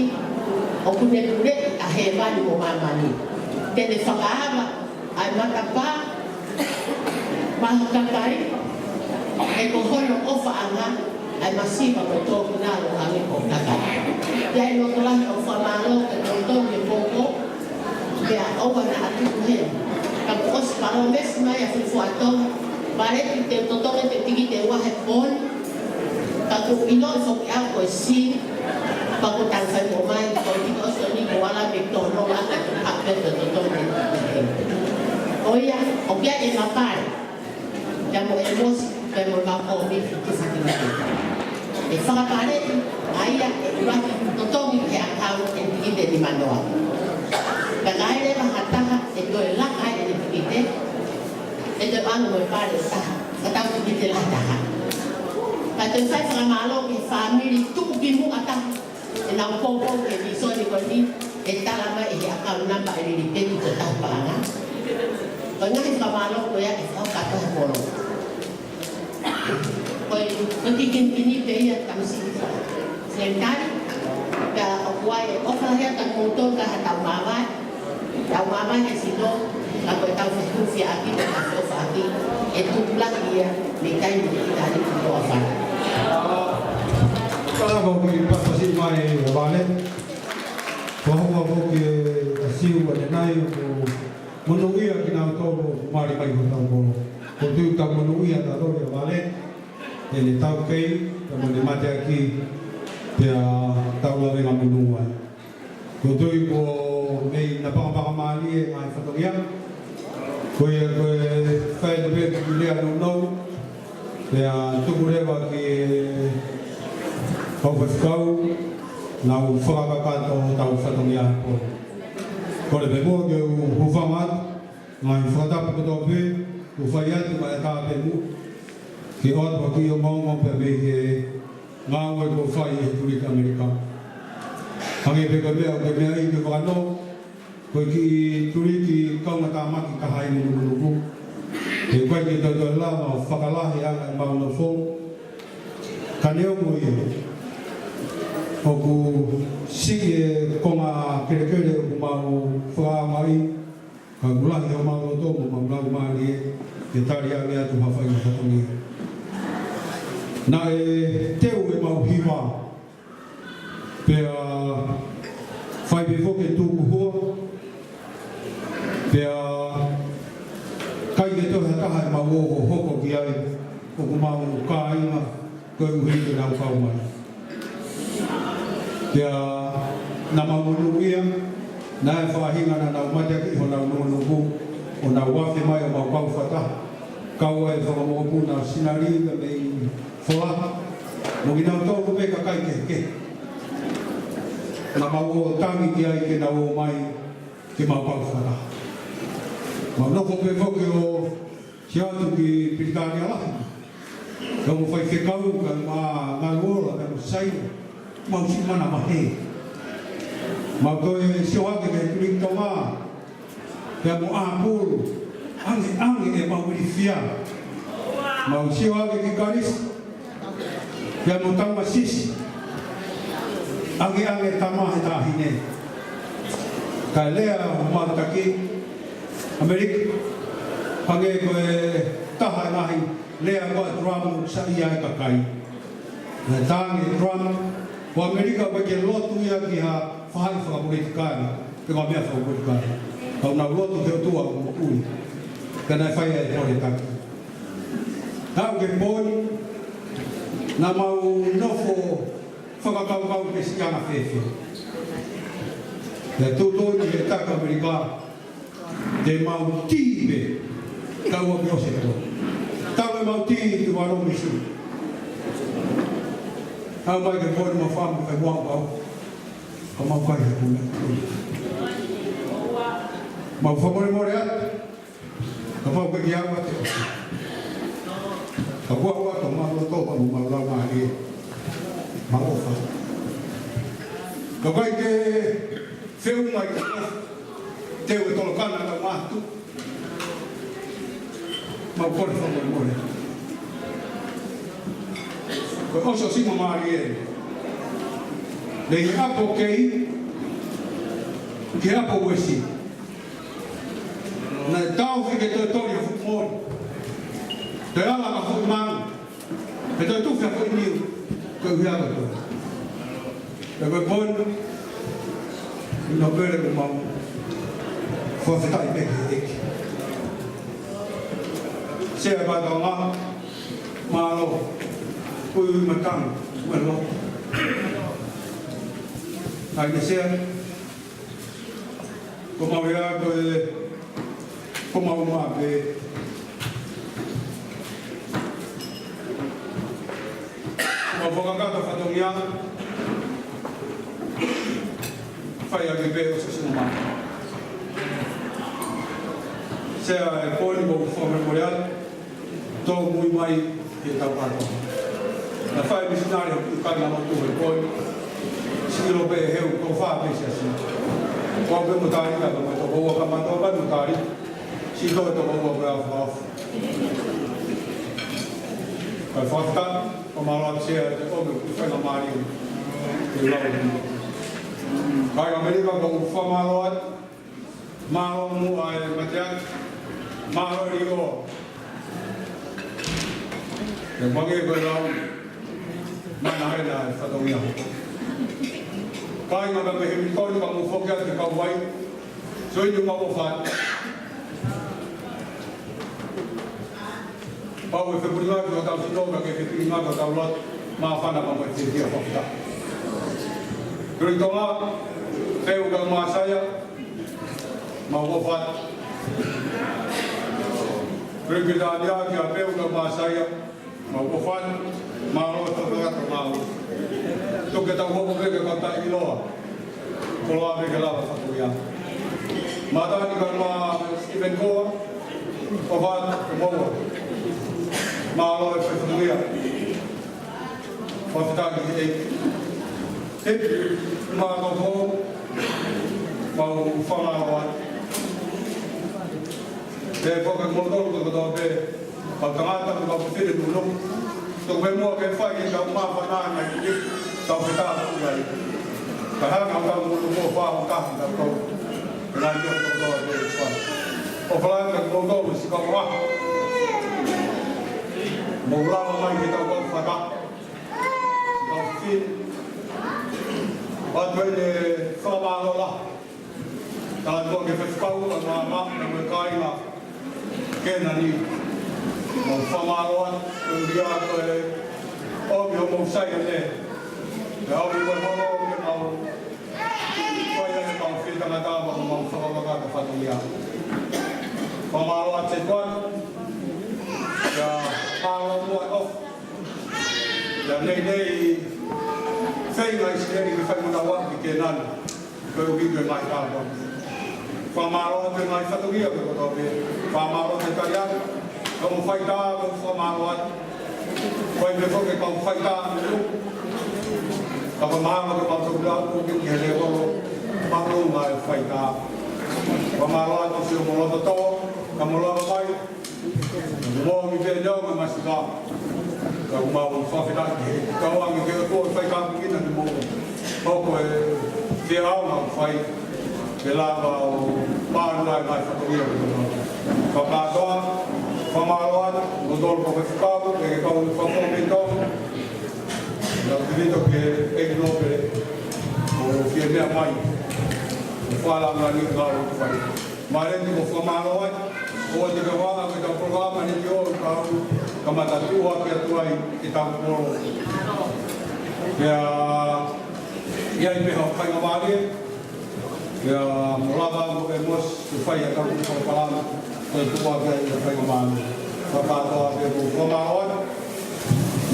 ʻoku ne puleʻi ʻa hēvani mo māmani. Te ne fakaava ʻa e matapā maʻa e kakai, he ko hono ʻofaʻanga ʻa e masiva mo e tōkilalo ʻo e kakai. Pea ʻi loto lahi ʻoku fakamālō kiate kimoutolu he poupou, pea ʻoua naʻa tuku heni. Ka kuo ʻosi palōmesi mai ʻa e fuofua Tonga, Vale, te u totongi ʻete tikite ua he pō ni, ka kuo u ʻilo foki au ko e C, pea kuo tau fai mo mai, ko e tiki ʻosi ʻo ni ko ala me tono la ka ka pe to to to ne. ʻO ia, ʻoku ʻi ai e mapale, pea mo e mosi, pea mo e mapō mi fitu fati mate. ʻE fakapale ʻa ia ʻe ʻuluaki totongi he ʻakau ʻe tikite ni manoa. Ka ʻi ai leva ha taha ʻe toe laka ai ʻene tikite, ʻe toe ʻalu mo e pale taha, ka tau tikite lahi taha. Ka te u fai fakamālō ki he fāmili tuʻukimuʻa taha ʻenau poupou ki he vīsone ko eni, ʻe tala mai ʻe he ʻakau namba ʻe lelei pē ki he taha paʻanga. Ko e ngaahi fakamālō ko ia ʻe fakakakato he kolo. Ko e, ko e kiʻi kinikini pē ia tamasiʻi semitali, ka ʻoku ʻi ai e ʻofa lahi atu kiate kimoutolu ka ha tau māvae, tau māvae he sino, ka ko ʻetau fehufiaʻaki, ko ʻetau feʻofaʻaki, ʻe tupulaki ia, mei taimi ki taimi ki toa fana. Ka lava ʻo kiʻi papasi mai ʻa Vale. Ko hono ʻaho ke asiu ʻanenai ʻoku monūʻia kinautolu ʻoku mali mai hotau kolo. Ko e tui ʻoku tau monūʻia tautolu ʻia Vale, ʻene taukei, pea mo ʻene mateaki, Pea tau lave ngaahi monū ai. Ko e tui ko e meʻa napangapangamālie ʻa e fatongia. Ko ia ko e fai atu pē ki he lea nounou. Pea tuku leva ki he kau faifekau, nau fakakakato hotau fatongia ko ē. Kole pē muʻa ke u hūfanga atu, ngaahi fakatapu kotoa pē, kuo fai atu maʻa e tāpemu, ke ʻoatu ʻaki ʻo maunga pē mei he ngāue kuo fai ʻe he Tuliki ʻAmelika. Hangē pē ko e meʻa, ko e meʻa ʻi he vakanō, ko e kiʻi tuliki kaungātāmaki taha ʻi he nukunuku. He ʻikai ke tautau lava ʻo fakalahi ʻa e mau nofo. Ka neongo ia, ʻoku siʻi e konga kelekele ʻoku mau fakaʻaongaʻi, ka ʻoku lahi homau loto mo homau laumālie ke tali ange atu ha faʻahinga fatongia. Naʻe teu ʻemau hiva, pea fai pē foki e tukuhua, pea ʻikai ke toe ha taha ʻemau ō ʻo hoko ki ai, ʻoku mau kāinga, koeʻuhi ke nau kau mai. Pea naʻa mau monūʻia, naʻe faʻahinga naʻa nau mateaki honau nukunuku, ʻo nau afe mai ʻo mau kau fakataha. Kau ai e fanga mokopuna ʻo Sinalī, ka mei Fola. Mo kinautolu pē kakai kehekehe. Naʻa mau ō tangi ki ai ke nau ō mai ke mau kau fakataha. Mau nofo pē foki ʻo sio atu ki Pilitānia Lahi. Ka mo faifekau, ka mo Ngāue ʻOla, ka mo Saina. Mau siʻi manavahē. Mau toe sio hake ki he Tuliki Tonga. Pea mo ʻApulu. ʻAngeʻange ʻemau ilifia. Mau sio hake ki Kalisi. Pea mo Taumasisi. ʻAngeʻange e tama he taʻahine. Kae lea homau taki ʻAmelika, hangē ko e taha e ngaahi lea ko ē ʻa Trump ʻoku saiʻia ai e kakai. Naʻe talaange ʻe Trump, ko ʻAmelika ʻoku ʻikai ke lotu ia ki ha faʻahi fakapolitikale, pe ko ha meʻa fakapolitikale. Ka ʻoku nau lotu ki he ʻOtua ʻoku moʻui. Pea naʻe fai ai e pole taki. Aʻu ki he poini, naʻa mau nofo fakakaukau pe siʻi anga fēfē. Pea tuʻutuʻuni ʻe he taki ʻAmelika, te mau tī pē, kae ʻoua ke ʻosi e pō. Tau ʻemau tī ki Tuvalu, Missouri. Aʻu mai ki he poini, mau fāmili kai mua pau. Ka mau kai he puna. Mau fakamolemole atu. Kapau ʻoku ʻikai ke ʻi ai ha ʻofa. Ka ʻoku ʻi ai ʻa homau loto, homau laumālie. Mau ʻofa. Ka ʻoku ʻikai ke feʻunga ʻi he ʻofa, teu e tolokana ka matu. Mau kole fakamolemole. Ko e ʻosiʻosi mālie. Mei he ʻapi kei, ki he ʻapi uesi. Naʻe taʻofi ke toe toli ha fuʻu moli. Toe ala ha fuʻu manu. Ke toe tufi ha foʻi niu. Koeʻuhi ko e. Pea ko e poini, ʻi he pele ʻoku mau fakafetaʻi pē ki he ʻEiki. Sea ʻa e Paea Tonga, mālō. Kui ui matang, uelo. ʻAi ke sea. Ko mau ia ko e, ko mau maʻu pē. Ko mau fakakakato fatongia, fai ake pē ʻo sasino mai. Sea e poini mo fakamolemole atu. Tōmui mai ki he tau kātoa. Naʻe fai misinale ʻo kai na lotu he poini. Siʻi ʻilo pē he u ko fā pē siasi. Ko au pē mo Tali ka mai toko ua ka mai toko mai mo Tali. Siʻi tō toko ua pē a fā. Kai fafta, ko mālō atu sea te ko me ku fai na mālie. Te lau. Kai ʻAmelika ko u fa mālō atu. Mālō muʻa e mateaki, mālō ʻi ʻo. Te mange ko e lau, mana hena e fatongia. Kai maka me he mikoni ka mo foki atu ki he kau vai, so i ni mau fai. Pau e fepulinga ki hotau sino, ka ke fepulinga ki hotau lotu, māfana pea mo e fiefia fakafetaʻi. Tui Tonga, Peu ka Masaia, mau ʻofa atu. Tui Pilitānia kia Peu ka Masaia, mau ʻofa atu. Mālō e fakakakato, mālō. Tuku ke tau hoko pē ke kau taʻeʻiloa. Koloa pē ke lava fakuia. Mātani ka ma Stephen Koa, ʻofa atu, mau ʻofa. Mālō e fakuia. Fakafetaʻi ki he ʻEiki. Mālō, mau fakamālō atu. Pea ko kimoutolu kotoa pē, kau tangata, kau fefine tuʻunuku. Tuku pē muʻa ke fai ke tau māfana ʻa e ʻEiki, tau fetaulaki ai. Ka hanga ʻo tau mulu mo fau tahi tau tau. Pea nai kotoa pē fai. ʻOfa lahi kia kimoutolu siʻi kau ʻaho. Mou lava mai ke tau kau fata. Kau fefine. ʻOatu ʻeni e fakamālō lahi. Tala atu ki he faifekau, ʻa e maama, mo e kāinga. Kēnani. Mau fakamālō atu, ko ia ko e ʻomi hoʻomou saione. Pea ʻomi ko e hono ke mau fai ai ʻemau fetangata, mau fakakakato fatongia. Fakamālō atu e tuan. Pea mālō muʻa e ʻofa. Pea nei nei, feinga ʻa ʻIsileli ke fai mo na ua ki Kēnani. Ko e ʻuhi ko e ngaahi tāpuaki. Fakamālō atu e ngaahi fatongia kotoa pē. Fakamālō atu e taliaki. Ka mo faitā, ko e fakamālō atu. Ko e meʻa foki ke mau faitā. Ka ko e mahalo ke mau tokula ʻo ke ki he lēvolo. Mālō ngaahi faitā. Fakamālō atu siʻomou loto tō. Ka mou lava mai. Mo mi pē nau ma masika. Ka mau fakafetaʻi ki he ʻOtua ʻoku ke ʻoatu e faikapukina ni mo. Hoko e fie au mau fai. Ke lava ʻo mālō ai mai fatongia. Fakakātoa, fakamālō atu, mo tolu ko e faifekau, e kau fakamālō atu. Nau pivito ke e kilope, ʻo fie meʻa mai. ʻO fala ngani ngau fai. Mālō ko fakamālō ai, ʻoua te ke vā ke tau polokalama ni ki o kau kamata tuʻu ake atu ai ke tau polo. Pea, ʻi ai pē hau faingamālie, pea mo lava mo e mos ke fai ʻa e kau polokalama, ko e tuʻu ake ai ke faingamālie. Fakakātoa pē ko fakamālō ai,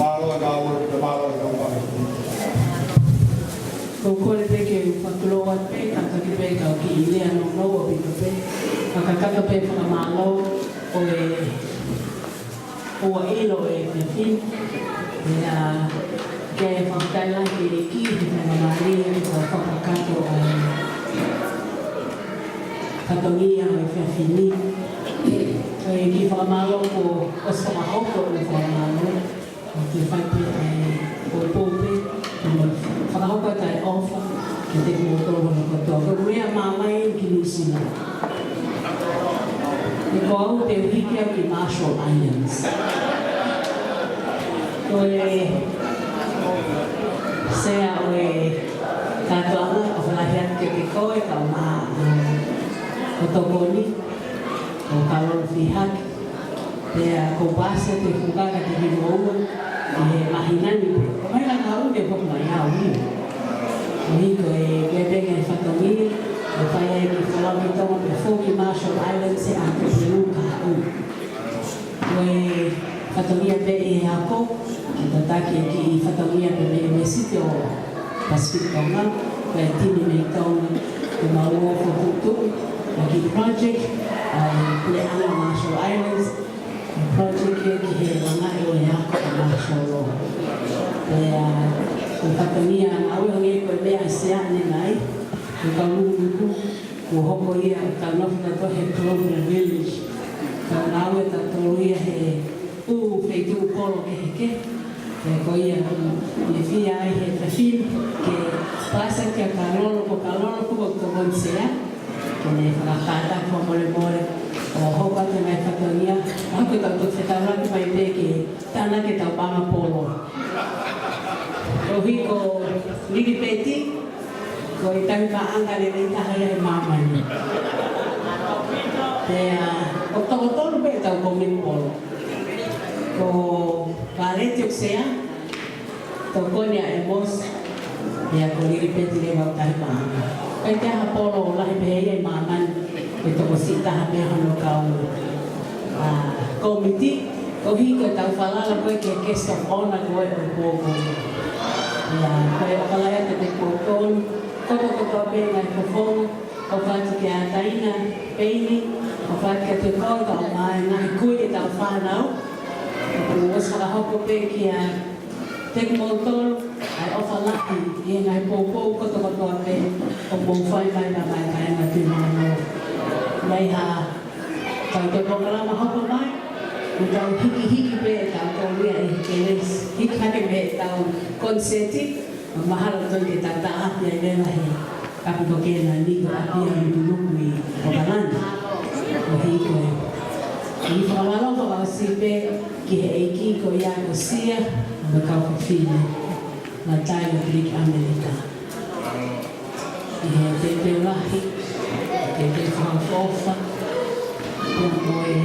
mālō e ngāue, pea mālō e kau pale. Ko e kole pē ke u fakatulou atu pē, ka taki pē kau kiʻi lea nounou ʻaupito pē. Fakakakato pē fakamālō ʻo e ʻoua ʻilo e efiafi ni. Pea ke fakatailahi ki he faingamālie ke tau fakakakato ʻa e fatongia ʻo e efiafi ni. Ko e kiʻi fakamālō kuo ʻosi fakahoko ʻa e fakamālō. ʻOku fai pē ʻa e poupou pē, ʻo fakahoko atu ʻa e ʻofa kiate kimoutolu hono kotoa. Ko e meʻa māmani ki Nuʻusila. He ko au te u hiki au ki Marshall Islands. Ko e sea ʻo e kātoanga, ʻofa lahi atu kiate koe, kau mā, ʻa, ʻo tokoni, ʻo Kalolo Fihaki. Pea ko Pasa te fuka ka te himo ua, ʻi he māhina ni pē. Ko e māhina ka ʻoku te fuka mai au ni. ʻOku ʻi ai ko e, ko e penga e fatongia, ʻe fai ai ki Folau ki Tonga pea foki Marshall Islands ʻi ʻApelila ka ʻoku. Ko e fatongia pē ʻe ako, ke tataki e kiʻi fatongia pē mei he Uēsite ʻo Pasifiki Tonga, ko e timi mei Tonga, ko mau ʻo fokotuʻu, ʻa e kiʻi project, ʻa e Puleʻanga Marshall Islands, project ia ki he langaʻi ʻo e ako ʻa Marshall. Pea, ko e fatongia naʻe ʻoange ko e meʻa ʻa e sea ʻanenai, ko e kau lūlū, kuo hoko ia ʻo tau nofo tautolu he Global Village. Tau ngāue tautolu ia he ʻū feituʻu polo kehekehe. Pea ko ia, ʻi he fia ai he tafini, ke pasa kia Kalolo, ko Kalolo ko e tokoni sea. Ke ne fakakātaki fakamolemole ʻo hoko atu e ngaahi fatongia, ʻa ia ko e tau toki fetaulaki mai pē ke tānaki ʻetau paʻanga polo. Koeʻuhi ko Lilipeti, ko e tauhi paʻanga lelei taha ia he māmani. Pea, ʻoku toko tolu pē ʻetau kōmiti polo. Ko Valeti ʻoku sea, tokoni ʻa ʻEmosi, Ia ko Lilipeti leva ʻoku tahi paʻanga. ʻIkai ke ʻi ai ha polo lahi pehē ia ʻi māmani, ʻe tokosiʻi taha pē hono kau, ʻa, kōmiti, koeʻuhi ko ʻetau falala ko ē ki he guest of honour ko ē ʻo e pō ko eni. Ia, ko e ʻofa lahi atu kiate kimoutolu kotoa kotoa pē ngaahi fofonga, ʻofa atu kia Taina, Peini, ʻofa atu kiate koe kae ʻumaʻā e ngaahi kui ʻetau fānau. ʻOku ʻosi fakahoko pē kiate kimoutolu ʻa e ʻofa lahi ʻi he ngaahi poupou kotoa kotoa pē ʻoku mou fai mai, mai, mai, mai, mai, mai, mai. Mei he ʻetau polokalama hoko mai, ʻoku tau hikihiki pē ʻetau kōlia ʻi he kelesi, hiki hake mei heʻetau koniseti, mahalo tonu ke tau taʻaki ai leva he kapu ko ē naʻe niko ʻaki ʻa e lukunukui ʻo Kalani. ʻOku hiko e. ʻI he fakamālō fakaʻosi pē ki he ʻeiki ko ia ko Sia, mo e kau fefine, Natai ʻo Kiliki ʻAmelika. ʻI he teuteu lahi, teuteu fakaʻofoʻofa, pea mo e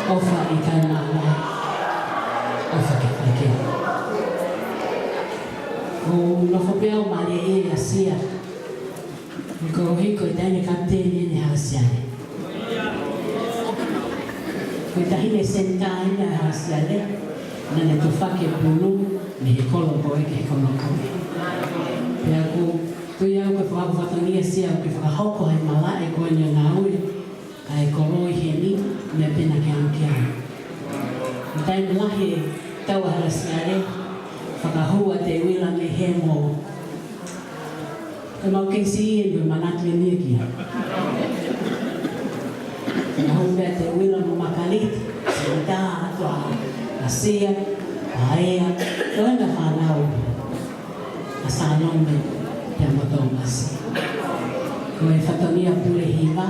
ʻofa ʻikai māvae, ʻofa ke fai ke. ʻOku ou nofo pē au ʻo mālieʻia ʻia Sia. Koeʻuhi ko e taʻahine kapiteni ʻeni ʻa Siale. Ko e taʻahine senitā ʻeni ʻa Siale, naʻá ne tufaki e pulu mei he kolo ko ē ki he kolo ko ē. Pea ʻoku ou tui au ko e fakaʻofoʻofa ʻeni ʻa Sia ʻoku ke fakahoko ʻa e malaʻe ko eni ʻo e ngāue ʻa e kolo ʻi heni, meʻa pē naʻá ke ʻalu ki ai. Taimi lahi e tau ʻa Siale, fakahū ʻa Teuila mei hē mo e mau keisi ʻi he manatu ʻeni ʻa Sia. Fakahū pē ʻa Teuila mo Makaliti, senitā atu ʻa Sia, ʻa ʻEa, ko ʻena fānau, ʻa Salome, pea mo Tōmasi. Ko e fatongia Pulehiva,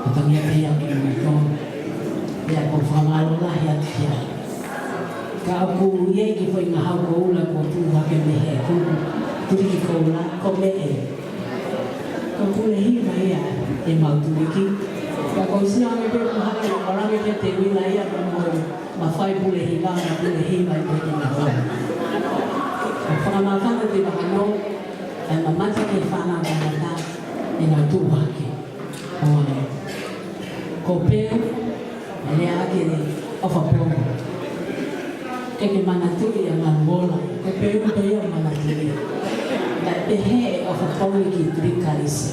fatongia pē ia ʻo kimoutolu. Pea ʻoku ou fakamālō lahi atu ki ai. Ka ʻoku ʻi ai e kiʻi foʻi ngahau koula kuo tuʻu hake mei he kupu Tuliki Koula, ko Meʻe. Ko Pulehiva ia ʻemau tuliki. Ka ʻoku ou sio ange pē ʻoku hangē ʻoku ʻalu ange pē Teuila ia mo e mafai Pulehiva, mo Pulehiva ʻi he ngahau. ʻOku fakamāfana te mahano, ʻa e mamata ki he fānau tangata ʻi heʻenau tuʻu hake. ʻO ʻai. Ko Peu, ʻe lea ʻaki ʻene ʻofa pongi. Ke ke manatuʻi ʻa Manuola, ko Peu pē ia ʻoku manatuʻi. Naʻe pehē e ʻofa pongi ki Tuliki Kalisi.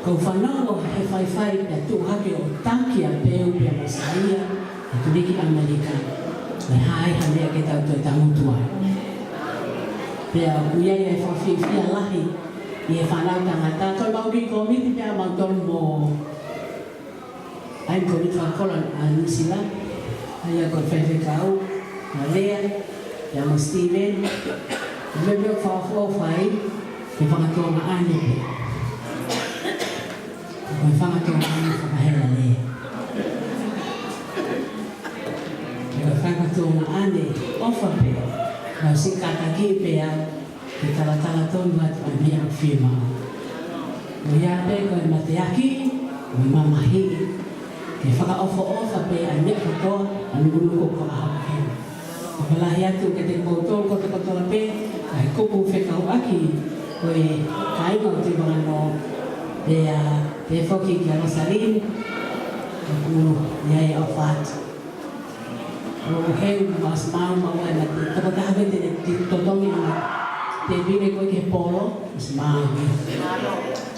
ʻOku ou fanongo he faifai pea tuʻu hake ʻo taki ʻa Peu pea mo Saia, ʻa Tuliki ʻAmelika. Naʻe ʻi ai ha meʻa ke tau toe tangutu ai. Pea ʻoku ʻi ai e fakafiefia lahi ʻi he fānau tangata, ko ʻemau kiʻi kōmiti pea mautolu mo ʻa e kōmiti fakakolo ʻa Nuʻusila, ʻa ia ko e faifekau, ʻa Lea, pea mo Steven, mo e meʻa fakaʻofoʻofa ai, ke fakatuongaʻane pē. Ko e fakatuongaʻane fakahela lea. Ko e fakatuongaʻane ʻofa pē, naʻe ʻosi kātaki pē au, ke talatala tonu atu ʻa e meʻa ʻoku fiemaʻu. Ko ia pē ko e mateaki, mo e mamahiʻi, ke fakaʻofoʻofa pē ʻa e meʻa kotoa, ʻa e nukunuku ʻoku fakahoko heni. ʻOfa lahi atu kiate kimoutolu kotoa kotoa pē, ʻa e kupu fekauʻaki, ko e kāinga ʻo Tuʻi Vanganoa, pea pehē foki kia Rosaline, ʻoku ʻi ai e ʻofa atu. ʻO hangē ʻoku ʻosi maʻu maʻu ʻa e mate, tokotaha pē te ne totongi ʻa e tēpile ko ē ki he polo, ʻosi maʻu.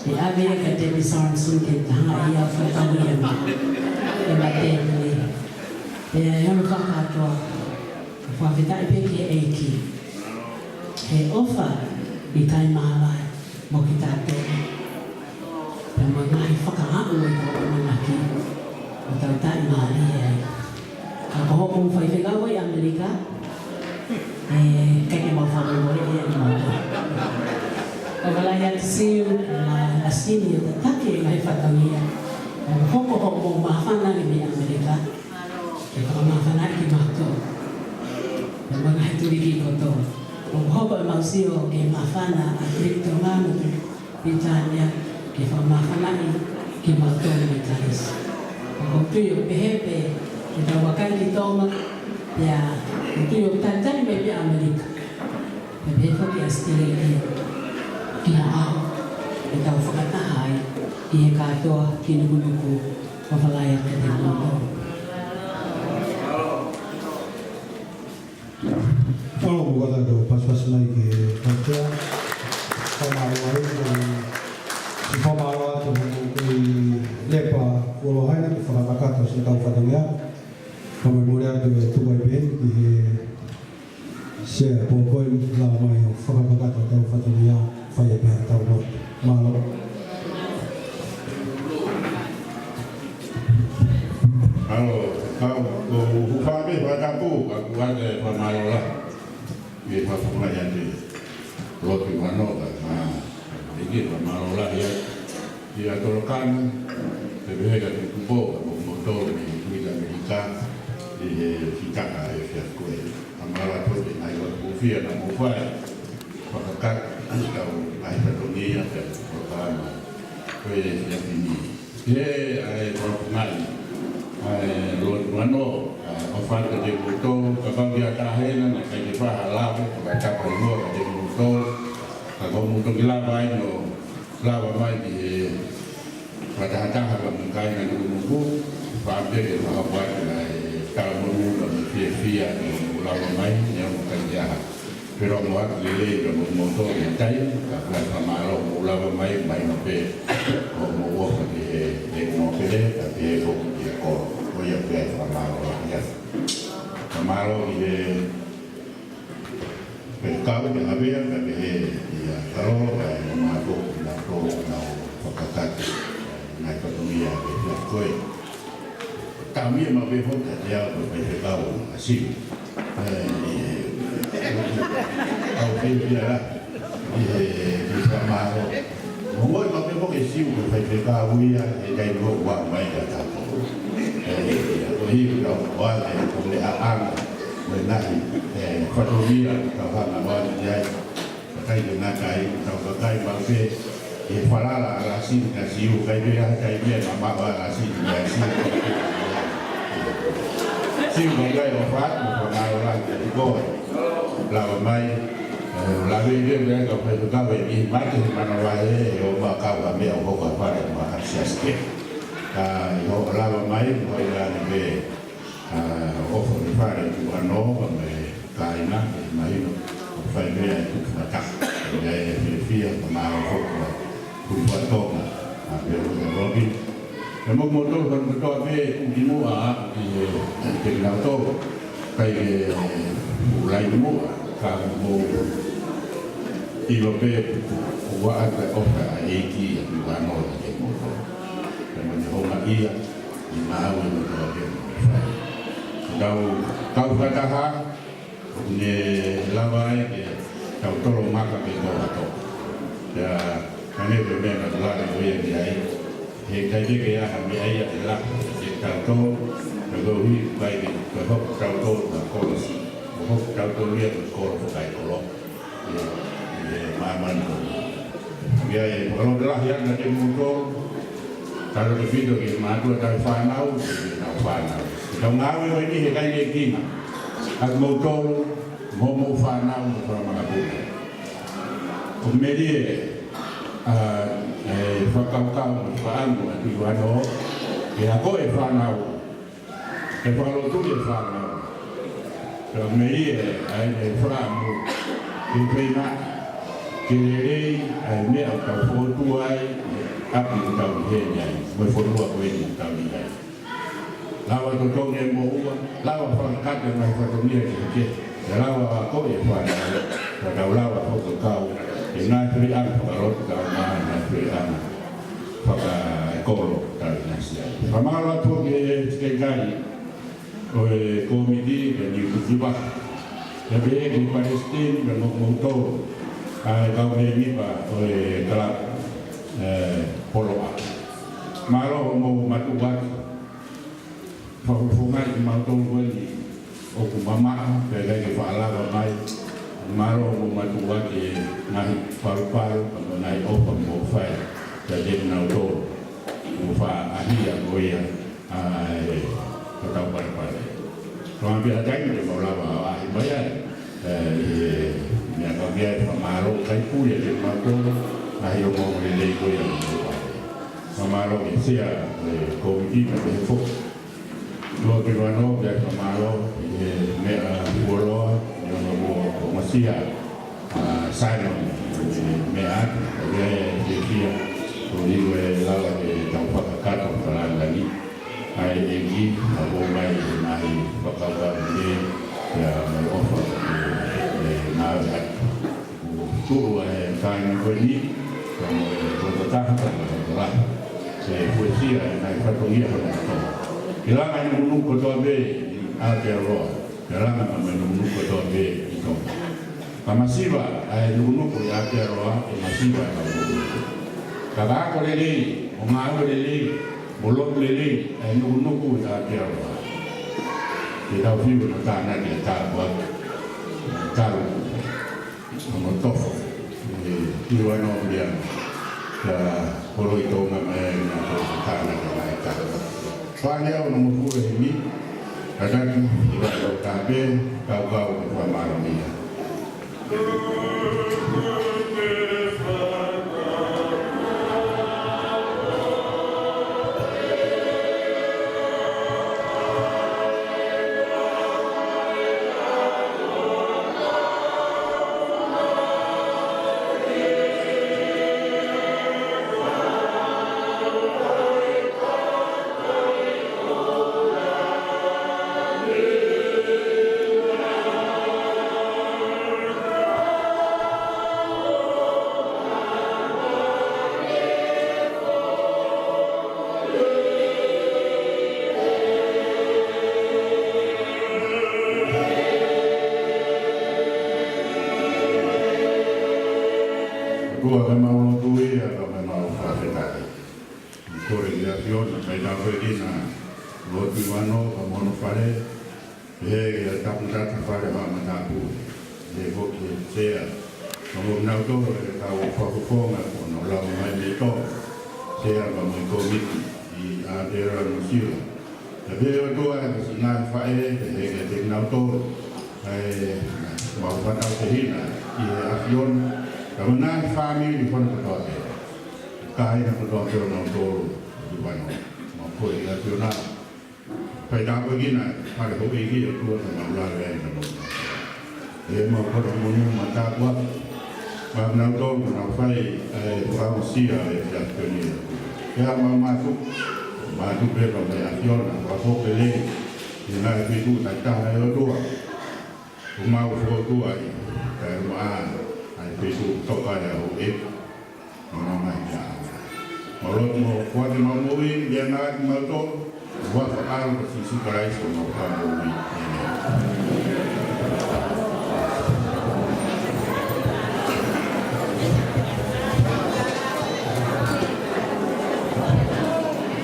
ʻE ʻave ia kia Debbie Sorensen ke ne hanga ʻe ia ʻo fakatau ia mei he tēpile. Pea ʻi hono fakakātoa, fakafetaʻi pē ki he ʻEiki. He ʻofa ʻikai māvae mo kitautolu. Pea mo e ngaahi fakaaʻu ʻo ʻetau ʻamanaki, ʻo tau taʻimālie ai. Ka ko hoʻomou faifekau ʻi ʻAmelika, ʻe ʻikai ke mau fakamolemole ia ʻi mautolu. ʻOfa lahi atu Siu, mo Lasini ʻo tataki e ngaahi fatongia. ʻO hoko hoʻomou māfana ʻi mei ʻAmelika. Ke fakamāfanaʻi kimautolu. Pea mo e ngaahi tuliki kotoa. ʻOku hoko ʻemau sio ki he māfana ʻa Tuliki Tonga mo Tuliki Pilitānia ke fakamāfanaʻi kimautolu mei Kalisi. ʻOku ou tui ʻoku pehē pē ʻetau vakai ki Tonga, pea ʻoku ou tui ʻoku talitali mai pē ʻa ʻAmelika. Pea pehē foki ʻAositelēlia ki ha ʻaho ʻe tau fakataha ai ʻi he kātoa ki Nukunuku, ʻo fai ai ʻa e tēvolo. Mālō, ʻoku ou kole atu ʻo pasipasi mai ki he Kaitea. Fakamālō ai, ʻoku ou fakamālō atu ki he Lepa Kuolo Haina ki he fakakakato ʻo e kau fatongia. Kae mole atu e tuku ai pē ki he Sea PowerPoint, lava mai ʻo fakakakato ʻetau fatongia, fai ai pē haʻatau lotu. Mālō. Mālō, kau, ko u hūfanga pē he fakatapu, ka ʻoku ou ʻoatu e fakamālō lahi. ʻI he fakamālō atu. Lotu mano ka ma. ʻEiki fakamālō lahi atu. ʻI he tolokana, pea pehē kia Tutupo, mo kimoutolu mei Tuita ʻAmelika, ʻi he fitaka ʻo e efiafi ko ē. Fakamālō atu ki he ngaahi lotu kufia naʻa mou fai. Fakakakato ʻetau ngaahi fatongia, pea tolokana ko e efiafi ni. He, ʻa e, fakafofongaʻi ʻa e lotu mano, ʻa e ʻofa atu kiate kimoutolu, kapau ʻoku ʻi ai ha taha hena naʻe ʻikai ke fai ha lave, fakatapu ʻi muʻa kiate kimoutolu, ka ko hoʻomou toki lava ai ʻo lava mai ki he fakatahataha mo e kāinga Nukunuku, pea pehē ke fakahoko atu ʻa e talamonū mo e fiefia ʻi hoʻomou lava mai, neongo ʻoku ʻikai ke ʻi ai ha pelongo atu lelei pea mo kimoutolu ʻi he taimi, ka ʻoku ou fakamālō hoʻomou lava mai, mahino pē hoʻomou ʻofa ki he, he nōpele, ka pehē foki ki he kolo. Ko ia pē ʻa e fakamālō lahi atu. Fakamālō ki he, ki he kau ki he havea, ka pehē ʻia Kalolo, kae ʻumaʻā foki kinautolu ʻoku nau fakakakato ʻa e ngaahi fatongia ʻo e efiafi ko ē. Taimi ia ma pehē hota te au ko e faifekau ʻa Siu. ʻE, au pehē ia la, ʻi he, ʻi he fakamālō. Mo e ma pehē ko e Siu ko e faifekau ia, he taimi ʻoku ʻomai kia tautolu. ʻE, ko e hiku tau koa, ʻe, ko e ʻaʻana, mo e ngaahi, ʻe, fatongia, tau hanga ʻo ʻai ai. Kakai ke ngata ai, tau kakai mau pē, ʻi he falala ʻa Lasini kia Siu, ʻikai ke ʻi ai ha taimi ia naʻa maʻu ʻa Lasini kia Siu. Siu, ʻoku ou ʻoatu ʻa e fakamālō lahi kiate koe. Lava mai, ʻe, lave ʻi he meʻa ka fai ko ka ve, ʻi he mate he manavahē, ʻe ʻomai ʻe he kau ha meʻa ʻo hoko ʻa e fale mo e siasi kehe. Ka ʻi hoʻo lava mai, ʻoku ʻi ai ʻa e meʻa, ʻa, ʻofa ki he fale tuʻuʻono, mo e kāinga, ʻe mahino, ʻoku fai meʻa ʻi he tuʻu fakataha. ʻOku ʻi ai e fiefia, mo e mālō foki ʻa e Tuʻi Tonga, ʻa, pea mo e Robi. Pea mo kimoutolu fakamuʻa pē, ʻoku ki muʻa, ʻi he, ʻe, te kinautolu, ʻikai ke, ʻe, ʻoku lahi muʻa, ka mou ʻilo pē, ʻoku ʻoatu e ʻofa ʻa e ʻEiki ʻa Tuʻi Tonga kiate kimoutolu. Pea mo e houngaʻia, ʻi he ngāue ʻoku tau ʻi ai. Tau, tau fakataha, ʻoku ne lava ai ke tau tolo maka ke tau hato. Pea, hangē ko e meʻa naʻa ku lave ko ia ki ai. He ʻikai ke ʻi ai ha meʻa ia ʻe laku ke tau tolo, ka koeʻuhi ʻoku ʻikai ke, ke hoko tautolu ko e kolosi. Ko e hoko tautolu ia ko e kolo fakaekolo. ʻI he, ʻi he māmani ko eni. ʻOku ʻi ai e fakalotolahi atu kiate kimoutolu, tautautefito ki he mātuʻa tauhi fānau, ki heʻetau fānau. Ke tau ngāue ko eni he ʻikai ke kina ʻa kimoutolu, mo hoʻomou fānau, mo e fanga makapuna. ʻOku melie, ʻa, e fakakaukau, mo e fakaʻamu ʻa Tuʻi Vano, ke akoʻi e fānau, ke fakalotu e fānau. Pea melie ʻa e fakaʻamu ke feinga ke lelei ʻa e meʻa ʻoku tau fokotuʻu ai, ʻapi ʻoku tau ʻi heni ai, mo e fonua ko eni ʻoku tau ʻi ai. Lava totongi e moʻua, lava fakakakato e ngaahi fatongia kehekehe, pea lava akoʻi e fānau, pea tau lava foki ʻo kau he ngaahi feʻiʻanga fakalotu, kau mai he ngaahi feʻiʻanga fakaekolo tau ʻinasi ai. Fakamālō atu ki he Sekelitali ʻo e Kōmiti, pea Niu Kukiva. Pea pehē ki he Palesiteni, pea mo kimoutolu, ʻa e kau mēmipa ʻo e kalapu, ʻe, Poloʻa. Mālō hoʻomou mātuʻaki. Fakafofongaʻi kimautolu ko eni ʻoku mamaʻo, pea ʻikai ke faʻa lava mai. Mālō hoʻomou mātuʻaki he ngaahi palupalu, mo e ngaahi ʻofa ʻoku mou fai kiate kinautolu. Mou faʻa ʻahia ko ia, ʻa e, ko ʻetau palepale. Ko e ʻapi ʻa e taimi te mau lava ʻo ʻaʻahi mai ai, ʻe, ʻi he Meʻa ka meʻa e fakamālō, kae pule ʻa e mautolu, ngaahi ongoongo lelei ko ia ʻoku mou fai. Fakamālō ki he sea ʻo e kōmiti, pea pehē foki ki he Lotuvano, pea fakamālō ki he meʻa fuoloa, ʻi hono ʻoku ongosia ʻa Simon, ʻi he meʻa atu, ʻa ia ʻe fiefia, ko ia ʻe lava ke tau fakakakato fakalāngilangi ʻa e ʻEiki, ʻa ʻomai ʻe he ngaahi fakakaukau ni, pea mo e ʻofa, ʻe, ʻe ngāue atu. ʻOku tuʻu ʻa e kāinga ko eni, pea mo e loto taha, pea mo e loto lahi. Ke fuesia ʻa e ngaahi fatongia hono kotoa. Ke langa ʻa e nukunuku kotoa pē ʻi Aotearoa, ke langa mo e nukunuku kotoa pē ʻi Tonga. Ka masiva ʻa e nukunuku ʻi Aotearoa, ʻe masiva ʻa e nukunuku. Ka ka ako lelei, mo ngāue lelei, mo lotu lelei ʻa e nukunuku ʻi Aotearoa, te tau fiu hono tānaki ʻa e tāpuaki, talu hono tofo ʻi Lotuvano ia, ka holo ʻi Tonga mai ʻa e ngaahi tānaki ʻa e tāpuaki. Fānau, hono mofuehi ni, kātaki, ʻi Lotuvano, kae pehē, kaukau, fakamālō ia. Ko e mau lotu ia, ko e mau fakafetaʻi. Kole ki he ʻAfiona, kae ʻatā ko ē ki he Lotuvano, pea mo hono fale, pehē ki he tangata fale ʻo e matāpule, pehē foki ki he sea, pea mo kinautolu ʻoku nau fakafofonga, ʻoku nau lava mai mei Tonga, sea pea mo e kōmiti ʻi Aotearoa, Nuʻu Sila. Pea pehē ʻOtua ki he siʻi ngaahi faʻē, pehē kiate kinautolu, ʻa e mau fakatauhina ʻi he ʻAfiona, pea mo e ngaahi fāmili hono kotoa pē. Kāinga kotoa pē ʻo nautolu, Lotuvano. Mau kole ki he ʻAfiona. Kae ʻatā ko ē ki he fale houʻeiki, ʻOtua, ke mau lave ai na mo. ʻE mau kole mo e monū mo e tāpuaki. Pea mo kinautolu ʻoku nau fai ʻa e fakaʻosi ʻa e ʻAfiona. Pea mau mātuku, mātuku pē pea mo e ʻAfiona, fakafoki lelei ʻi he ngaahi feituʻu takitaha, ʻe ʻOtua. ʻOku mau fokotuʻu ai, kae ʻumaʻā ʻa e feituʻu toka ʻa e houʻeiki. Mau nau mai kia. Mau lotu mo fua ke mau moʻui, ʻia ngaahi mau tō, ua fakaʻalo ko Sīsū Kalaisi ko homau Fakamoʻui. ʻĒmeni.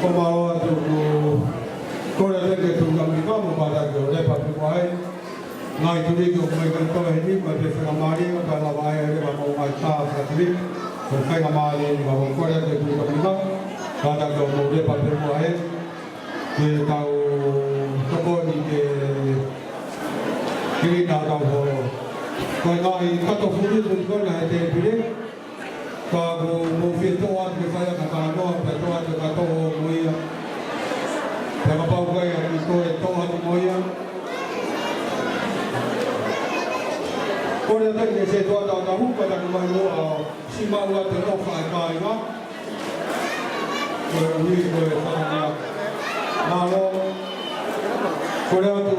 Ko mau atu ko, kole atu ki he Tuʻi Kamelika mo kātaki ʻo lepa pē ko ai. Ngaahi tuliki ʻoku mai kani tau heni, ko e faingamālie, ka lava ai ʻa e lepa mo ngaahi tā fakatuliki, ko e faingamālie ni, mau kole atu ki he Tuʻi Kamelika, kātaki ʻo mou lepa pē ko ai, ke tau tokoni ke hili na tau holo. Ko e ngaahi kato fuli, fuli kona he tēpile, ka ʻoku mou fie toʻo atu ke fai ʻaki ha talanoa, pea toʻo atu ka toʻo mo ia. Pea kapau ʻoku ʻikai ke toe toʻo atu mo ia. Kole atu ke se toʻo atu ka huka taki mai loa, siʻi maʻu atu e ʻofa ʻa e kāinga. Ko e ui ko e fakamālō. Mālō. Kole atu